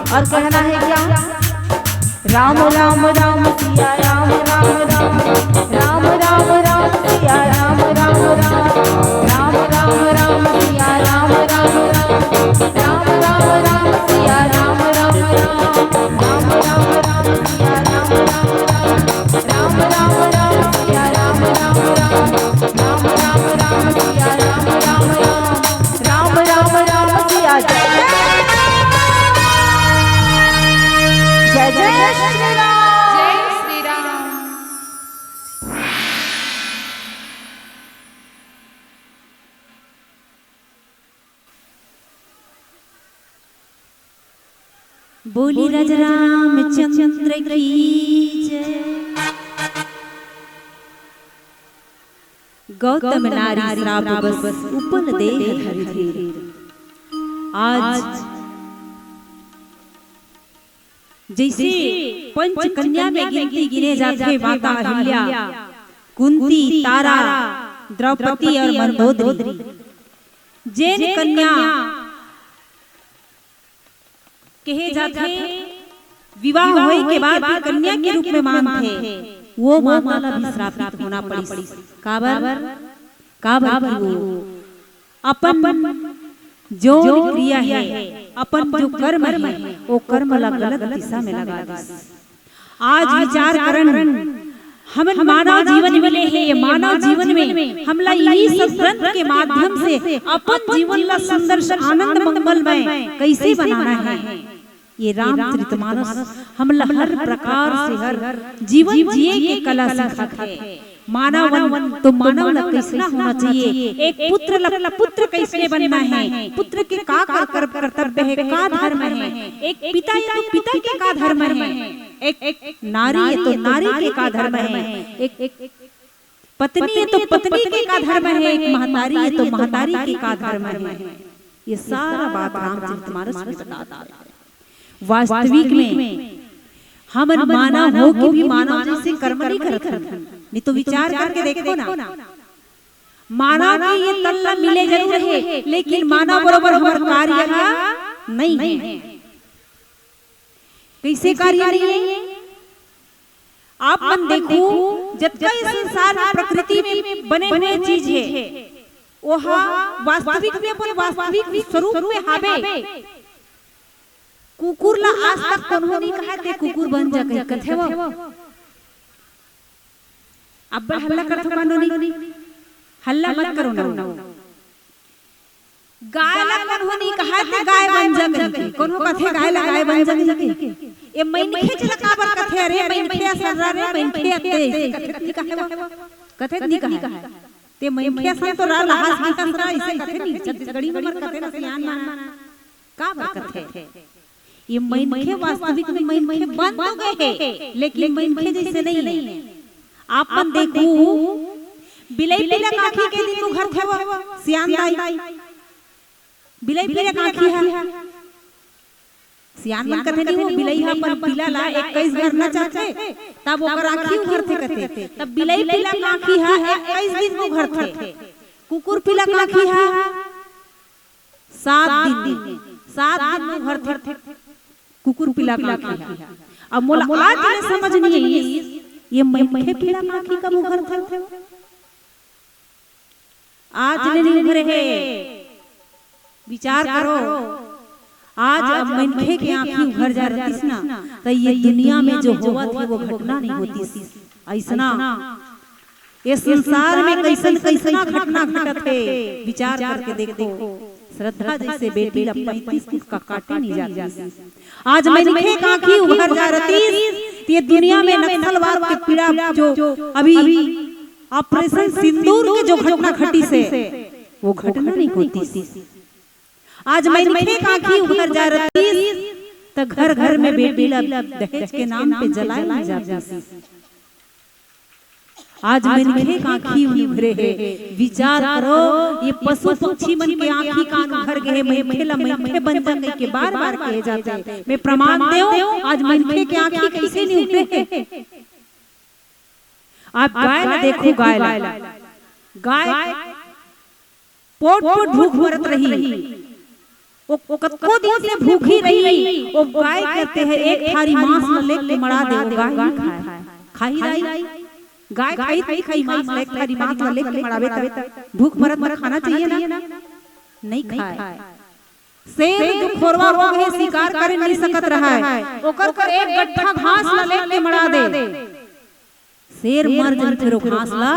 और कहना है क्या? राम राम राम सिया राम राम राम, राम राम राम सिया राम राम राम, राम राम राम सिया राम राम राम, राम राम राम सिया राम राम राम, राम राम राम सिया राम राम राम, राम राम राम सिया राम राम राम, राम राम राम सिया राम राम राम, राम राम राम सिया। जय जय श्री राम। जय श्री राम। बोली राजा रामचंद्र की जय। गौतम नारी श्राप बस उपन देह धरि धीर। आज जइसे पंच कन्या में गिनती गिने जाथे माता अहिल्या, कुंती, तारा, द्रौपदी और मंदोदरी। जेन कन्या कहे जाथे, विवाह होए के बाद भी कन्या के रूप में मानथे, वो माता ला भी श्रापित होना पड़िस। काबर? काबर कि वो अपन जो क्रिया है, अपन जो कर्म है, वो कर्म ला गलत दिशा में लगा दिस। आज विचार करन, हमन मानव जीवन मिले हे, ये मानव जीवन में हमला इही सत्संग के माध्यम से अपन जीवन ला सुंदर, आनंद, मंगलमय कइसे बनाना है। ये रामचरितमानस हमला हर प्रकार से, हर जीवन जिए के कला सिखाथे। मानव मन तो मानव ला कइसना होना चाहिए, एक पुत्र ला पुत्र कइसने बनना है, पुत्र के का कर-, कर-, कर्तव्य है, का धर्म है, एक पिता या तो पिता के का धर्म है, एक, एक नारी है तो नारी के का धर्म है, एक, एक पत्नी है तो पत्नी के का धर्म है, एक महतारी है तो महतारी के का धर्म है। ये सारा बात रामचरितमानस में बताता है। वास्तविक में हमन मानव हो के भी मानव जइसे कर्म नहीं करत हन। नहीं तो विचार करके देखो ना, मानव के ये तन ला मिले जरूर है, लेकिन मानव बरोबर हमर कार्य ह नहीं है। कइसे कार्य नहीं है? आप मन देखो, जतका ये संसार में प्रकृति में बने हुए चीज है, ओहा वास्तविक में अपन वास्तविक स्वरूप में हावे। कुकुर ला आज तक कोनो नहीं कहा, "ते कुकुर बन जा," कहि कथे वो। अब्बड़ हल्ला करथो कानूनी, हल्ला मत करो ना। गाय ला कोनो नहीं कहा, "ते गाय बन जा," कहि के। कोनो कथे, "गाय ला गाय बन जा," कहि के। ए मनखे ला काबर कथे, "अरे मनखे असर रे, मनखे अते," कथे नहीं कहा वो? कथे नहीं कहा? ते मनखे असन तो रा लहास की कसरा, इसे कथे नहीं, छत्तीसगढ़ी में मर कथे ना सियान मन। काबर कथे? ये मनखे वास्तविक में मनखे बन तो गए हे, लेकिन मनखे जइसे नहीं है। आप मन देखू, बिलई पिला काखी के दिन उघरथे वो, सियान दाई। बिलई पिला काखी हा। सियान मन कथे नहीं, वो बिलई हा अपन पिला ला इक्कीस घर नचाथे, तब ओकर आँखी उघरथे कथे। तब बिलई पिला काखी हा इक्कीस दिन उघरथे। कुकुर पिला काखी हा सात दिन, सात दिन में उघरथे कुकुर पिला काखी हा। अब मोला आज ले समझ नहीं आई, ये मनखे पिला काखी कब उघरथे? आज ले नहीं उघरे हे। विचार करो, आज अब मनखे के आँखी उघर जा रतिस ना, त ये दुनिया में जो होवत हे वो घटना नहीं होतिस। अइसना ये संसार में कइसन कइसना घटना घटत हे, विचार करके देखो। श्रद्धा जइसे बेटी ला पैंतीस फुट का काटे नहीं जातिस। आज मनखे के आँखी उघर जा रतिस, त ये दुनिया में नक्सलवाद के पीड़ा जो अभी ऑपरेशन सिंदूर के जो घटना घटिस हे, वो घटना नहीं होतिस। आज मनखे के आँखी उघर जा रतिस, त घर घर में बेटी ला दहेज के नाम पे जलाए नहीं जातिस। आज मनखे के आँखी उघरे हे। विचार करो, ये पशु पक्षी मन के आँखी कान उघर गे हे, मनखे ला मनखे बन जा कहि के बार बार कहे जाथे। मैं प्रमाण देव, आज मनखे के आँखी कइसे नहीं उघरे हे। आप गाय ला देखो, गाय ला, गाय पोट पोट भूख मरत रही, वो, वो कतको दिन से भूखी रही, वो गाय करते हैं, एक थारी मांस ल लेके मड़ा दे, वो गाय नहीं खाए। खाही दाई, गाय खाही, खाही, खाही मांस ल, एक थारी मांस ल लेके मड़ाबे त भूख मरत में खाना चाहिए ना, नहीं खाए। शेर जो खोरवा हो गए, शिकार करे नहीं सकत रहा है, ओकर कर एक गट्ठा घास ल लेके मड़ा दे। शेर मर जही फेर ओ घास ला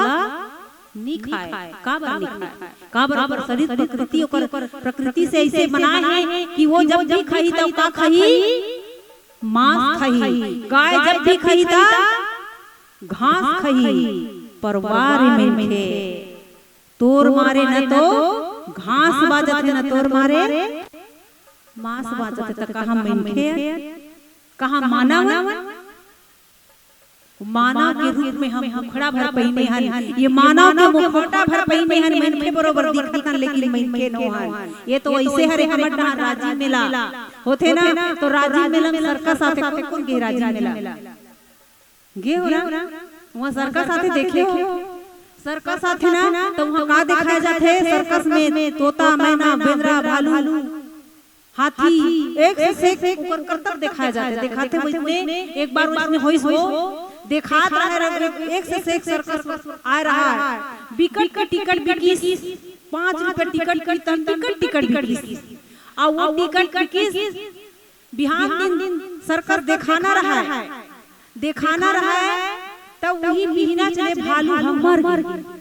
नी खाए। काबर नी खाए? काबर ओकर शरीर प्रकृति, ओकर प्रकृति से ऐसे बना है कि वो जब भी खाही तब का खाही? मांस खाही। गाय जब भी खाही त घास खाही। पर वाह रे मनखे, तोर मारे न तो घास बाजत हे, न तोर मारे मांस बाजत हे, त कहाँ मनखे, कहाँ मानव? मानव के रूप में हम मुखड़ा भर पहिने हन, ये मानव के मुखौटा भर पहिने हन, मनखे बरोबर दिखत हन, लेकिन मनखे नो हन। ये तो ऐसे हरे हमर डहार राजीव मेला होथे ना, तो राजीव मेला में सर्कस आथे। कोन कोन गे राजीव मेला? गे हो ना? वहाँ सर्कस आथे, देखे हो? सर्कस आथे ना, तो वहाँ का देखाए जाथे सर्कस में? तोता, मैना, बेंदरा, भालू, हाथी, एक से एक ओकर करतब देखाए जाथे। देखाथे वइसने एक बार वइसने होइस हो, देखात रहे, एक से एक सर्कस आए रहा है। बिकट के टिकट बिकिस, पाँच रुपया टिकट की तन बिकट टिकट बिकिस। अउ वो टिकट बिकिस, बिहान दिन सर्कस देखाना रहा है, देखाना रहा है, तब वही बिहना चले भालू ह मर गे।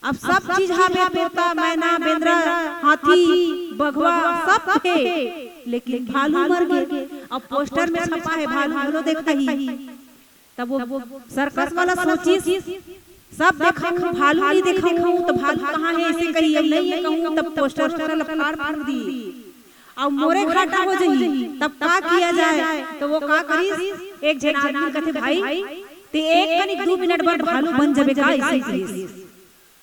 अब सब चीज हवे, तोता, मैना, बेंदरा, हाथी, बघवा, सब हे, लेकिन भालू मर गे। अब पोस्टर में छपा है, भालू घलो देखाही। तब वो सर्कस वाला सोचिस, सब देखाहूं, भालू नहीं देखाहूं, तो भालू कहाँ है, ऐसे कही, अब नहीं कहूं, तब पोस्टर वोस्टर ल फाड़ फूड़ दी। अब मोरे घाटा हो जही, तब का किया जाए? तो वो का करिस, एक झन आदमी कथे, भाई, ते एक कनिक दू मिनट बर भालू बन जबे का, ऐसे कहिस।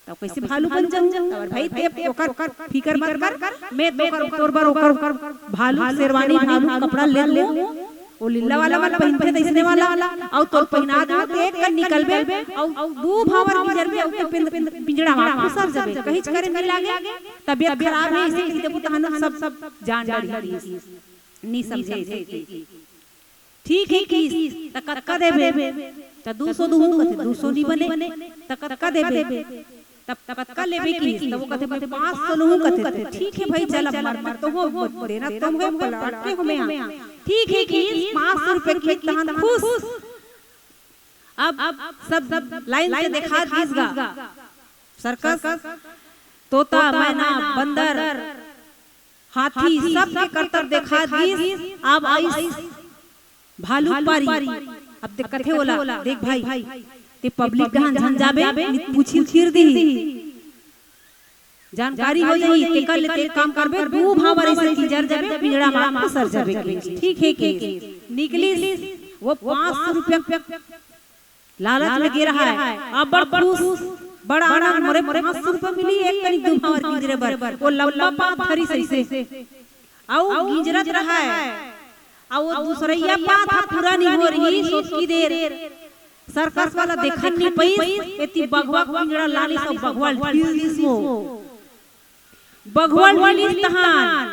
तब कैसे भालू बन जाऊं? तब भाई, ते ओकर फिकर मत कर, मैं तोकर, तोर बर ओकर भालू, शेरवानी भालू कपड़ा ले लूं, वो लीला वाला मन पहिनथे तइसने वाला, अउ तोर पहिना दूं, ते एक कन निकलबे, अउ दू भांवर गिंजरबे, अउ ते पिंजड़ा म खुसर जबे, कहिच करे नहीं लागे। तबियत खराब है, इसे कहि देबो, तहान सब, सब जान डरही। नी समझे। ठीक है किस, त कतका देबे? त दू सौ दूहूं कथे, दू सौ नी बने, त कतका देबे? तब कतका लेबे किस? त वो कथे, मैं पाँच सौ लूहूं कथे। ठीक है भाई, चल, अब मर, मर तो हो, देना तो है, पलट के हो मैं यहाँ। ठीक है किस, पाँच सौ रुपया की तहान खुश। अब, अब सब, सब लाइन से देखा दिस गा। सर्कस, तोता, मैना, बंदर, हाथी, सब के करतब देखा दिस। अब आइस भालू पारी। अब देख कथे ओला, देख भाई, ते पब्लिक डहान झन जाबे, पूछी उछीर दिही। जानकारी हो जाही, तेकर ले ते काम करबे, दू भांवर ऐसे किंजर जाबे, पिंजड़ा म खुसर जाबे। ठीक है के निकलिस, वो पाँच सौ रुपया लालच में गे रहा है, अब्बड़ खुश, बड़ा आनंद, मोरे पाँच सौ रुपया मिली एक कनिक दू भांवर किंजरे बर। वो लंबा पांत धरिस ऐसे, अउ किंजरत रहा है, अउ वो दूसरइया पांत ह पूरा नहीं हो रही, सोतकी देर सर्कस वाला देखन नहीं पइस, एती बघवा पिंजड़ा लानिस अउ बघवा ल ढील दिस वो। बघवा ल ढीलिस तहान,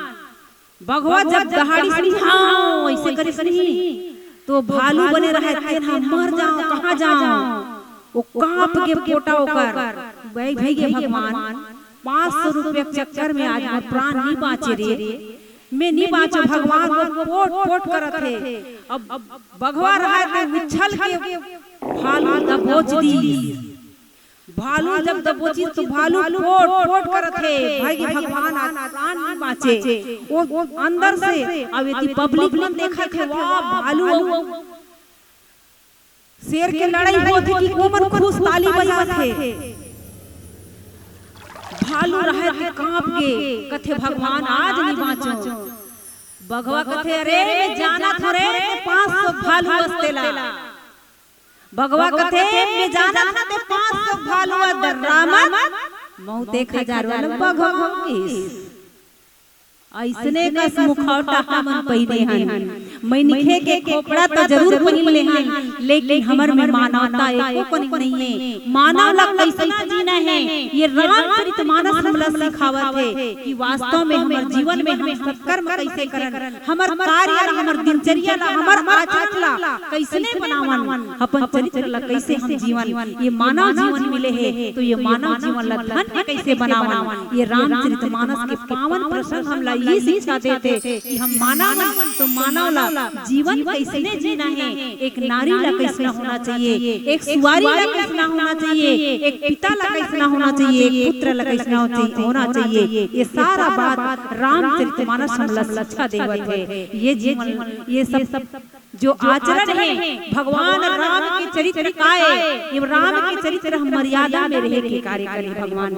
बघवा जब दहाड़िस नहीं, हाँ, ऐसे करिस नहीं, तो भालू बने रहे, तेन ह मर जाओ, कहाँ जाओ? वो कांप के पोटा ओकर, भाई, भाई गे भगवान, पाँच सौ रुपया के चक्कर में आज मोर प्राण नहीं बाँचे रे, मैं नहीं बाँचो भगवान, वो पोट पोट करत हे। अब बघवा रहा ते उछल के भालू दबोच दी। भालू जब दबोचिस तो भालू पोट पोट करत हे, भाई भगवान आज प्राण नहीं बाँचे। वो अंदर से, अब यदि पब्लिक मन देखत हे, वाह भालू, शेर के लड़ाई होत हे कि ओमन खुश ताली बजात हे। भालू रहे ते कांप गे, कथे भगवान आज नहीं बाँचो। बघवा कथे अरे मैं जानत हों रे, ते पाँच सौ भालू अस तेला। बघवा कथे मैं जानत हों ते पाँच सौ भालू अस, डर्रा मत, महूं ते एक हजार वाला बघवा अस। अइसने कस मुखौटा हमन पहिने हन। मनखे के खोपड़ा त जरूर पहिन लेहन, लेकिन हमर में मानवता एको कनिक नइये। मानव ला कइसना जीना हे, ये रामचरित मानस हमला सिखावत हे कि वास्तव में हमर जीवन में हम सत्कर्म कइसे करन, हमर कार्य ला, हमर दिनचर्या ला, हमर आचरण ला कइसने बनावन, अपन चरित्र ला कइसे हम जीवन। ये मानव जीवन मिले हे, तो ये मानव जीवन ला धन्य कइसे बनावन, ये रामचरित मानस के पावन प्रसंग हमला ये शिक्षा देथे कि हम मानव हन, तो मानव ला जीवन कइसने जीना हे, एक नारी ला कइसना होना चाहिए, एक सुवारी ला कइसना होना चाहिए, एक पिता ला कइसना होना चाहिए, एक पुत्र ला कइसना होना चाहिए। ये सारा बात रामचरित मानस हमला शिक्षा देवत हे। ये जीवन, ये सब जो आचरण हे, भगवान राम के चरित्र का ए, ये राम के चरित्र हम मर्यादा में रहे के कार्य करे भगवान।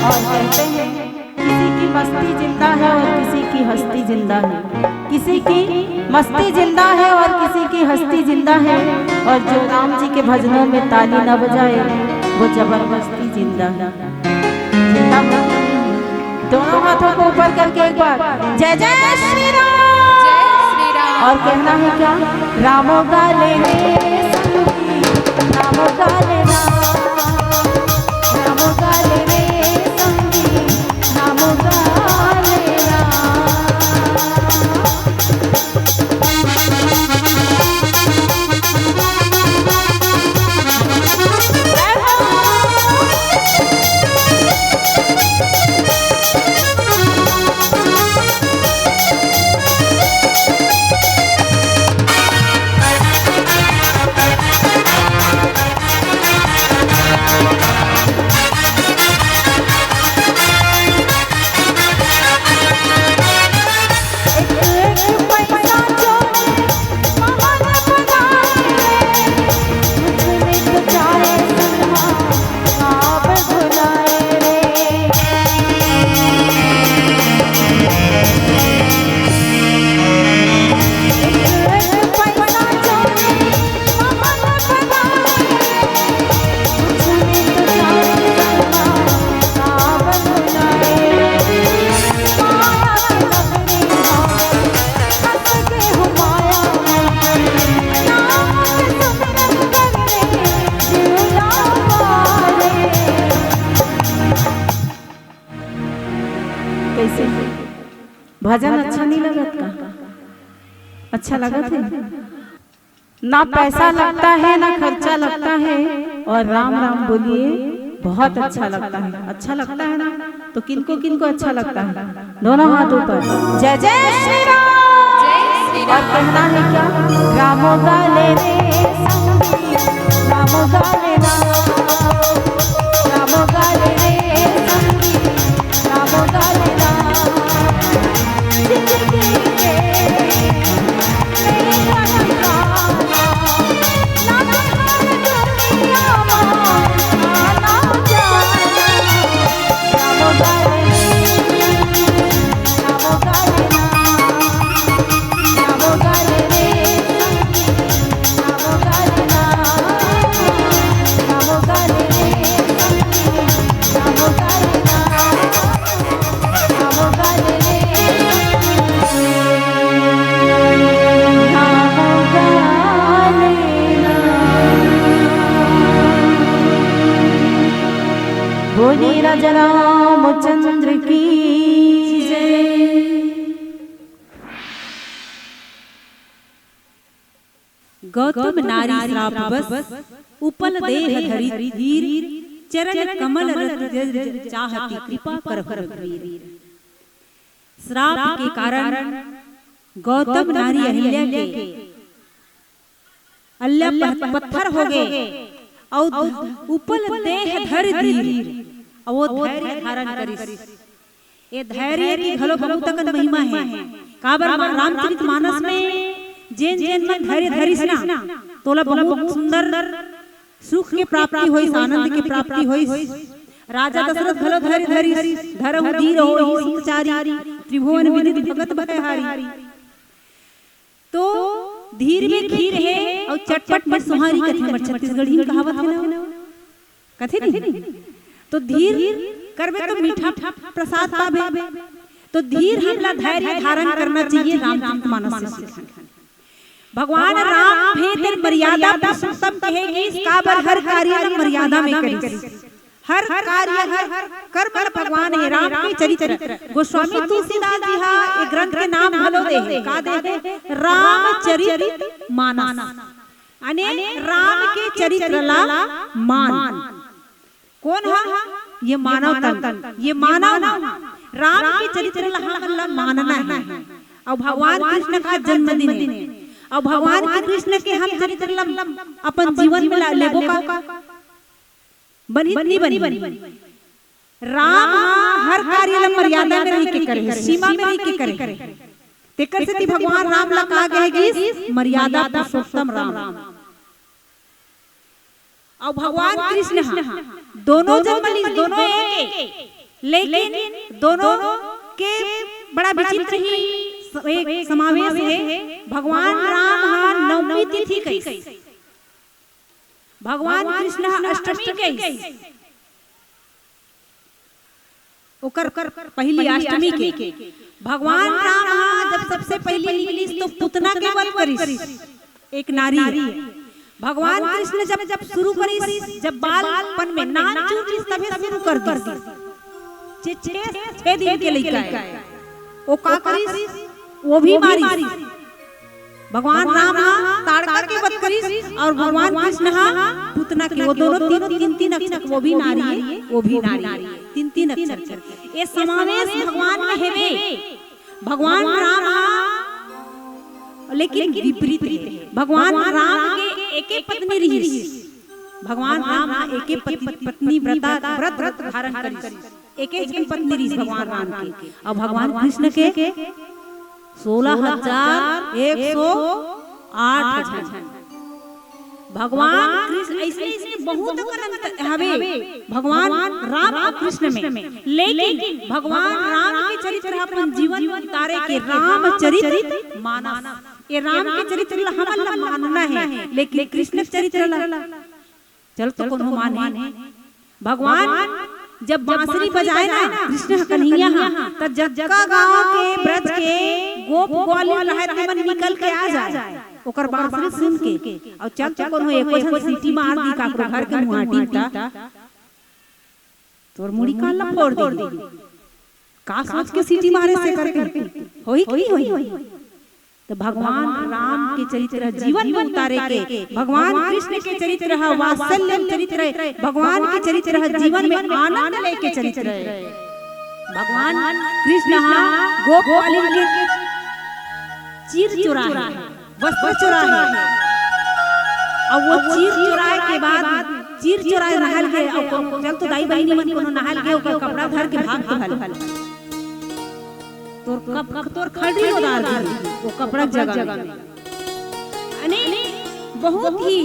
और कहते हैं, किसी की मस्ती जिंदा है और किसी की हस्ती जिंदा है। किसी की मस्ती जिंदा है और किसी की हस्ती जिंदा है। और जो राम जी के भजनों में ताली न बजाए, वो जबरदस्ती जिंदा है। जिंदा है। दोनों हाथों को ऊपर करके एक बार जय जय श्री राम। जय श्री राम। और कहना है क्या? रामो गाले रे संगी, रामो गाले राम, रामो गाले रे संगी, रामो गाले राम। कैसे? भजन अच्छा नहीं लगत का? अच्छा लगत है? ना पैसा लगता है, ना खर्चा लगता है, और राम राम बोलिए, बहुत अच्छा लगता है। अच्छा लगता है ना? तो किनको किनको अच्छा लगता है? दोनों हाथ ऊपर। जय जय श्री राम। जय श्री और राम। कहना है क्या? रामो गाले रे संगी, रामो गाले राम, रामो गाले रे संगी, रामो गाले राम। बोले राजा रामचंद्र की जय। गौतम नारी श्राप बस, उपल देह धरि धीर, चरण कमल रति जल चाहति कृपा करहु रघुवीर। श्राप के कारण गौतम नारी अहिल्या के अल्ला पह-, पत्थर हो गे, अउ ध-, उपल देह धरि धीर, अउ वो धैर्य धारण करिस। ये धैर्य के घलो बहुत अकन महिमा हे। काबर मा-, रामचरित मानस में जेन जेन मन धैर्य धरिस ना, तोला बहुत सुंदर सुख के प्राप्ति होइस, आनंद के प्राप्ति होइस। राजा दशरथ घलो धैर्य धरिस, धरहु धीर होई सुखचारी, त्रिभुवन विदित भगत भयहारी। तो धीर में खीर हे अउ चटपट में सोहारी कथे, हमर छत्तीसगढ़ी में कहावत हे ना, कथे नहीं? तो धीर करबे तो मीठा प्रसाद पाबे। तो धीर हमला धैर्य धारण करना चाहिए, रामचरित मानस से सीखन। भगवान राम हे तेन मर्यादा पुरुषोत्तम कहे गिस, काबर हर कार्य ला मर्यादा में करिस। हर कार्य, हर कर्म ला भगवान हे राम के चरित्र। गोस्वामी तुलसीदास जी हा ए ग्रंथ के नाम घलो दे हे, का दे हे? रामचरित मानस। अने राम के चरित्र ला मान। कोन हा? ये मानव तन, ये मानव हा। राम के चरित्र ला हमन ला मानना हे। अउ भगवान कृष्ण का जन्मदिन हे, अउ भगवान के कृष्ण के हम चरित्र ला अपन जीवन में ला लेबो का? बनही नहीं बनही? राम हा हर कार्य ला मर्यादा में रह के करे, सीमा में रह के करे। तेकर सेती भगवान राम ला कहा गे गिस मर्यादा पुरुषोत्तम राम। अउ भगवान कृष्ण हा दोनों जन्म लीस, दोनों एक, लेकिन दोनों के बड़ा विचित्र ही स-, एक समावेश हे। भगवान राम हा नवमी तिथि कहिस, भगवान कृष्ण हा अष्टमी कहिस। ओकर पहली अष्टमी के भगवान राम हा जब सबसे पहली मिलिस तो पुतना के वध करिस, एक नारी। भगवान कृष्ण जब, जब शुरू करिस, जब बालपन में नानचुन रिहिस तभे शुरू कर दिस। जे छह, छह दिन के लइका हे, वो का करिस? वो भी मारिस। भगवान राम हा ताड़का के वध करिस अउ भगवान कृष्ण हा पुतना के, वो दोनों तीन, तीन, तीन अक्षर, वो भी नारी हे, वो भी नारी हे, तीन, तीन अक्षर। ये समावेश भगवान में हेवे, भगवान राम हा, लेकिन विपरीत हे। भगवान राम के एके पत्नी रिहिस, भगवान राम हा एके पति-, पत्नी व्रता, व्रत, व्रत धारण करिस। एके झन पत्नी रिहिस भगवान राम के, अउ भगवान कृष्ण के सोलह हजार एक सौ आठ झन। भगवान कृष्ण अइसने, अइसने बहुत अकन अंतर हवे भगवान राम अउ कृष्ण में, लेकिन भगवान राम के चरित्र ह अपन जीवन में उतारे के रामचरित मानस। ये राम के चरित्र ला हमन ला मानना हे, लेकिन कृष्ण के चरित्र ला चल तो कोनो माने। भगवान जब बांसुरी बजाए ना, कृष्ण ह कन्हैया ह, त जतका गांव के, ब्रज के गोप ग्वालिन रहय, तेमन निकल के आ जाए ओकर बांसुरी सुन के। अउ चल तो कोनो एको झन सीटी मार दी काकरो घर के मुहाटी त तोर मुड़ी कान ला फोड़ दी। का सोच के सीटी मारे से करके होही कि नहीं होही? तो भगवान राम के चरित्र जीवन में उतारे के, भगवान कृष्ण के चरित्र ह वात्सल्य चरित्र हे, भगवान के चरित्र ह जीवन में आनंद लेके चरित्र हे। भगवान कृष्ण ह गोप ग्वालिन के चीर चुराए हे, वस्त्र चुराए हे, अउ वो चीर चुराए के बाद, चीर चुराए नहल गे, अउ कोनो चल तो दाई बहिनी मन कोनो नहल गे, ओकर कपड़ा धर के भाग तो हल। तोर कप-, तोर खड़ी उतार दी, वो कपड़ा जगह में। अने बहुत ही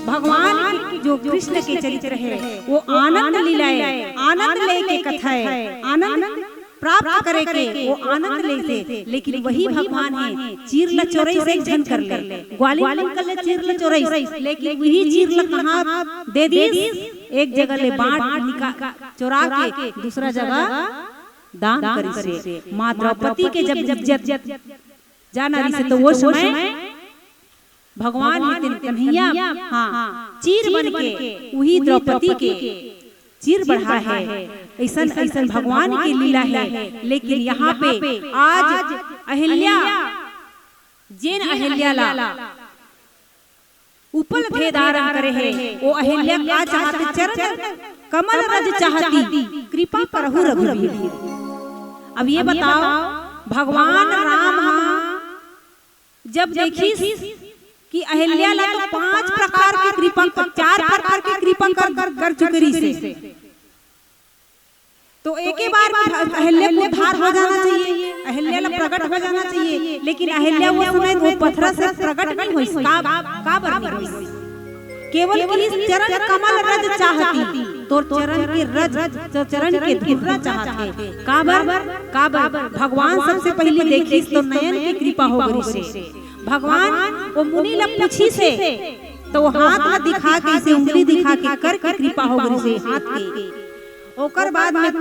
भगवान के जो कृष्ण के चरित्र हे, वो आनंद लीला हे, आनंद लेके कथा हे, आनंद प्राप्त करे के वो आनंद लेथे। लेकिन वही भगवान हे, चीर ल चोरई से झन कर ले, ग्वालिन कर ले चीर ल चोरई, लेकिन वही चीर ल कहाँ दे दिस? एक जगह ले बांट निका-, चोरा के दूसरा जगह दान करिस हे। माँ द्रौपदी के जब इज्जत जाना रहिस हे, तो वो समय भगवान हे तेन कन्हैया, हाँ, चीर बन के उही द्रौपदी के चीर बढ़ाए हे। अइसन, अइसन भगवान के लीला हे। लेकिन यहाँ पे आज अहिल्या, जेन अहिल्या ला उपल भेदारन करे हे। ओ अहिल्या का चाहत, चरण कमल रज चाहती, कृपा करहु रघुवीर। अब ये बताओ, भगवान राम हा जब देखिस कि अहिल्या ला तो पांच प्रकार के कृपा, चार प्रकार के कृपा कर, कर चुके रहिसे, तो एके बार में अहिल्या को उद्धार हो जाना चाहिए, अहिल्या ला प्रकट हो जाना चाहिए, लेकिन अहिल्या वो समय वो पथरा से प्रकट नहीं होइस। का, काबर नहीं होइस? केवल कि चरण कमल रज चाहती, तोर चरण के रज, तो चरण के धुर्रा चाहत हे। काबर, काबर भगवान सबसे पहले देखिस तो नयन की कृपा हो गई से। भगवान वो मुनि ला पूछिस हे, तो वो हाथ ला दिखा के, इसे उंगली दिखा के, कर की कृपा हो गई से हाथ के। ओकर बाद में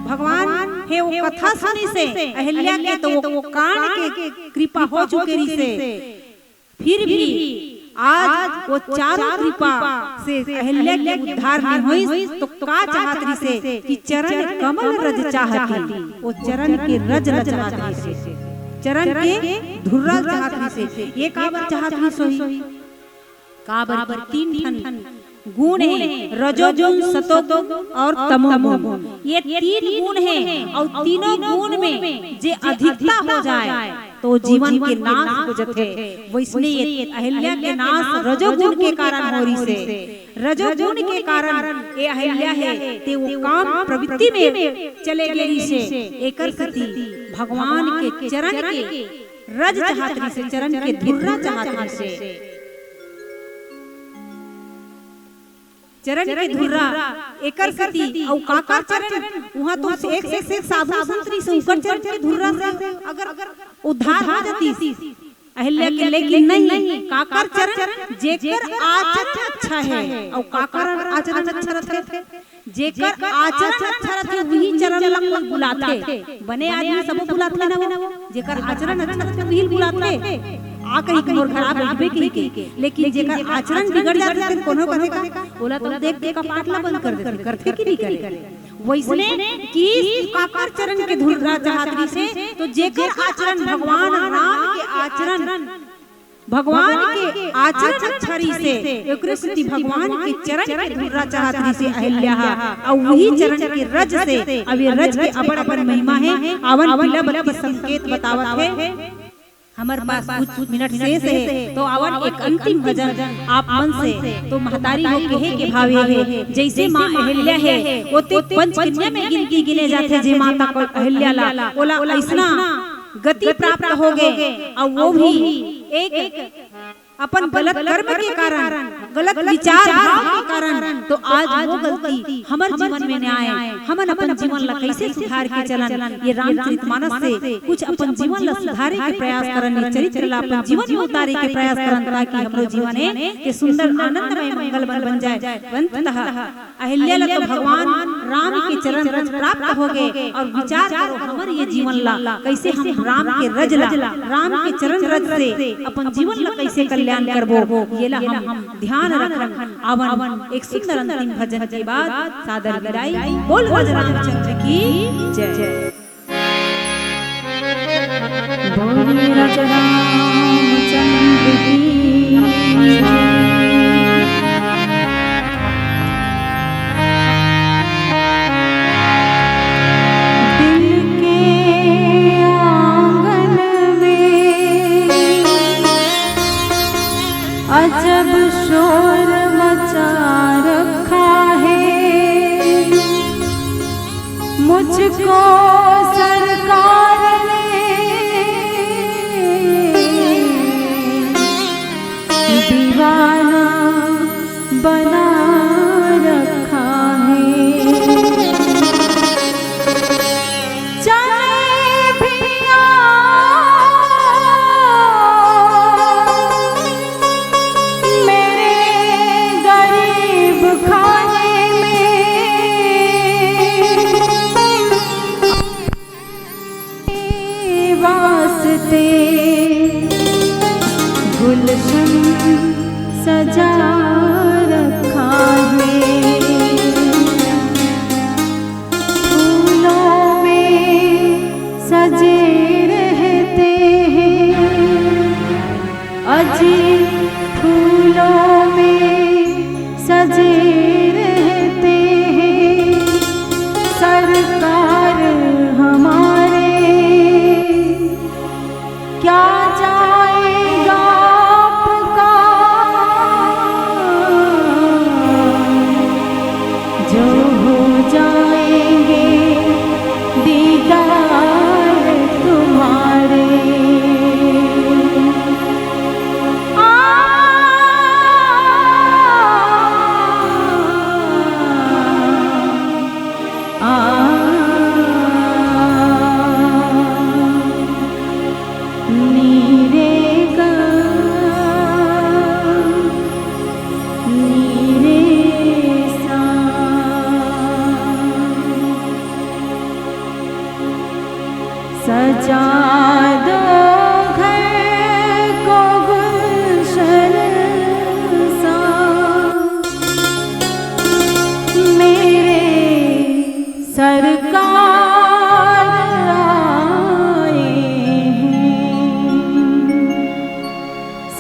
भगवान हे वो कथा सुनिस हे अहिल्या के, तो वो, वो कान के कृपा हो चुके रहिसे। फिर भी आज वो चारों कृपा से अहिल्या के उद्धार नहीं होइस, तो का चाहत रहिसे कि चरण कमल रज चाहती, वो चरण के रज ला चाहत रहिसे, चरण के धुर्रा चाहत रहिसे। ये काबर चाहत रहिस होही? काबर कि तीन ठन गुण हे, रजोगुण, सतोगुण और तमोगुण। ये तीन गुण हे, और तीनों गुण में जे अधिकता हो जाए, तो जीवन के नाश हो जथे। वैसने ये अहिल्या के नाश रजोगुण के कारण हो रहिसे। रजोगुण के कारण ये अहिल्या हे, ते वो काम प्रवृत्ति में चले गे रहिसे। एकर सेती भगवान के चरण के रज चाहत रहिसे, चरण के धुर्रा चाहत रहिसे। चरण के धुर्रा, एकर सेती अउ काकर चरण, उहाँ तो एक से एक साधु संत रहिसे, उकर चरण के धुर्रा से अगर उद्धार हो जातिस अहिल्या के, लेकिन नहीं, काकर चरण, जेकर आचरण अच्छा हे, अउ काकर आचरण अच्छा रथे, जेकर आचरण अच्छा रथे, उही चरण ला कोई बुलाथे। बने आदमी सबो बुलाथे ना वो, जेकर आचरण अच्छा रथे, उही बुलाथे। आ कही के मोर घर आ बइठबे कही के, लेकिन जेकर आचरण बिगड़ जाथे, तेन कोनो कथे का, ओला तो देख के कपाट ला बंद कर देथे, करथे कि नहीं करे? वैसने कि काकर चरण के धुर्रा चाहत रहिसे, तो जेकर आचरण भगवान राम के आचरण, भगवान के आचरण अच्छा रहिसे, ओकरे सेती भगवान के चरण के धुर्रा चाहत रहिसे अहिल्या हा, अउ उही चरण के रज से, अब ये रज के अबड़ अबड़ महिमा हे। आवन पीला बत्ती संकेत बतावत हे। हमर पास कुछ मिनट शेष हे, तो आवन एक अंतिम भजन आप मन से। तो महतारी हो कहे के भाव ये हे, जइसे माँ अहिल्या हे, ओते पंचकन्या में गिनती गिने जाथे, जे माता अहिल्या ला, ओला अइसना गति प्राप्त हो गे, अउ वो भी एक अपन गलत कर्म के कारण, गलत विचार भाव के कारण, तो आज वो गलती हमर जीवन में न आए। हमन अपन जीवन ला कइसे सुधार के चलन, ये रामचरित मानस से कुछ अपन जीवन ला सुधारे के प्रयास करन, ये चरित्र ला अपन जीवन में उतारे के प्रयास करन, ताकि हमरो जीवन हे ते सुंदर आनंदमय मंगलमय बन जाए। अंततः अहिल्या ला तो भगवान राम के चरण रज प्राप्त हो गे, अउ विचार करो हमर ये जीवन ला, कइसे हम राम के रज ला, राम के चरण रज से अपन जीवन ला कइसे कल्याण करबो, ये ला हम ध्यान रखन। आवन एक सुंदर अंतिम भजन के बाद सादर विदाई। बोल राज रामचंद्र की जय। बोल राजा रामचंद्र की जय। दिल के आंगन में अजब शोर मचा रखा है। मुझको सरकार ने दीवाना बना रखा है। चले भैया मेरे गरीब खाने में वास्ते गुलशन सजा रखा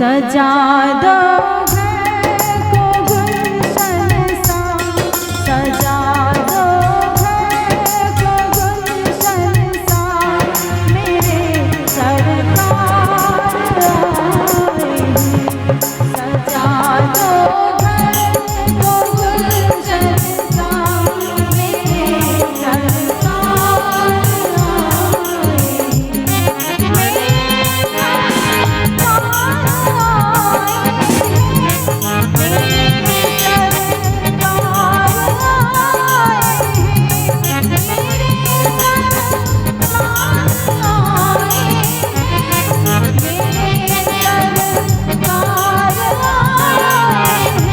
सजा दो घर को गुलशन सा, सजा दो घर को गुलशन सा, मेरे सरकार आए हैं। सजा दो घर को गुलशन सा, मेरे सरकार आए हैं।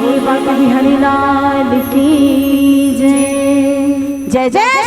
बोल बांके बिहारी लाल की जय। जय जय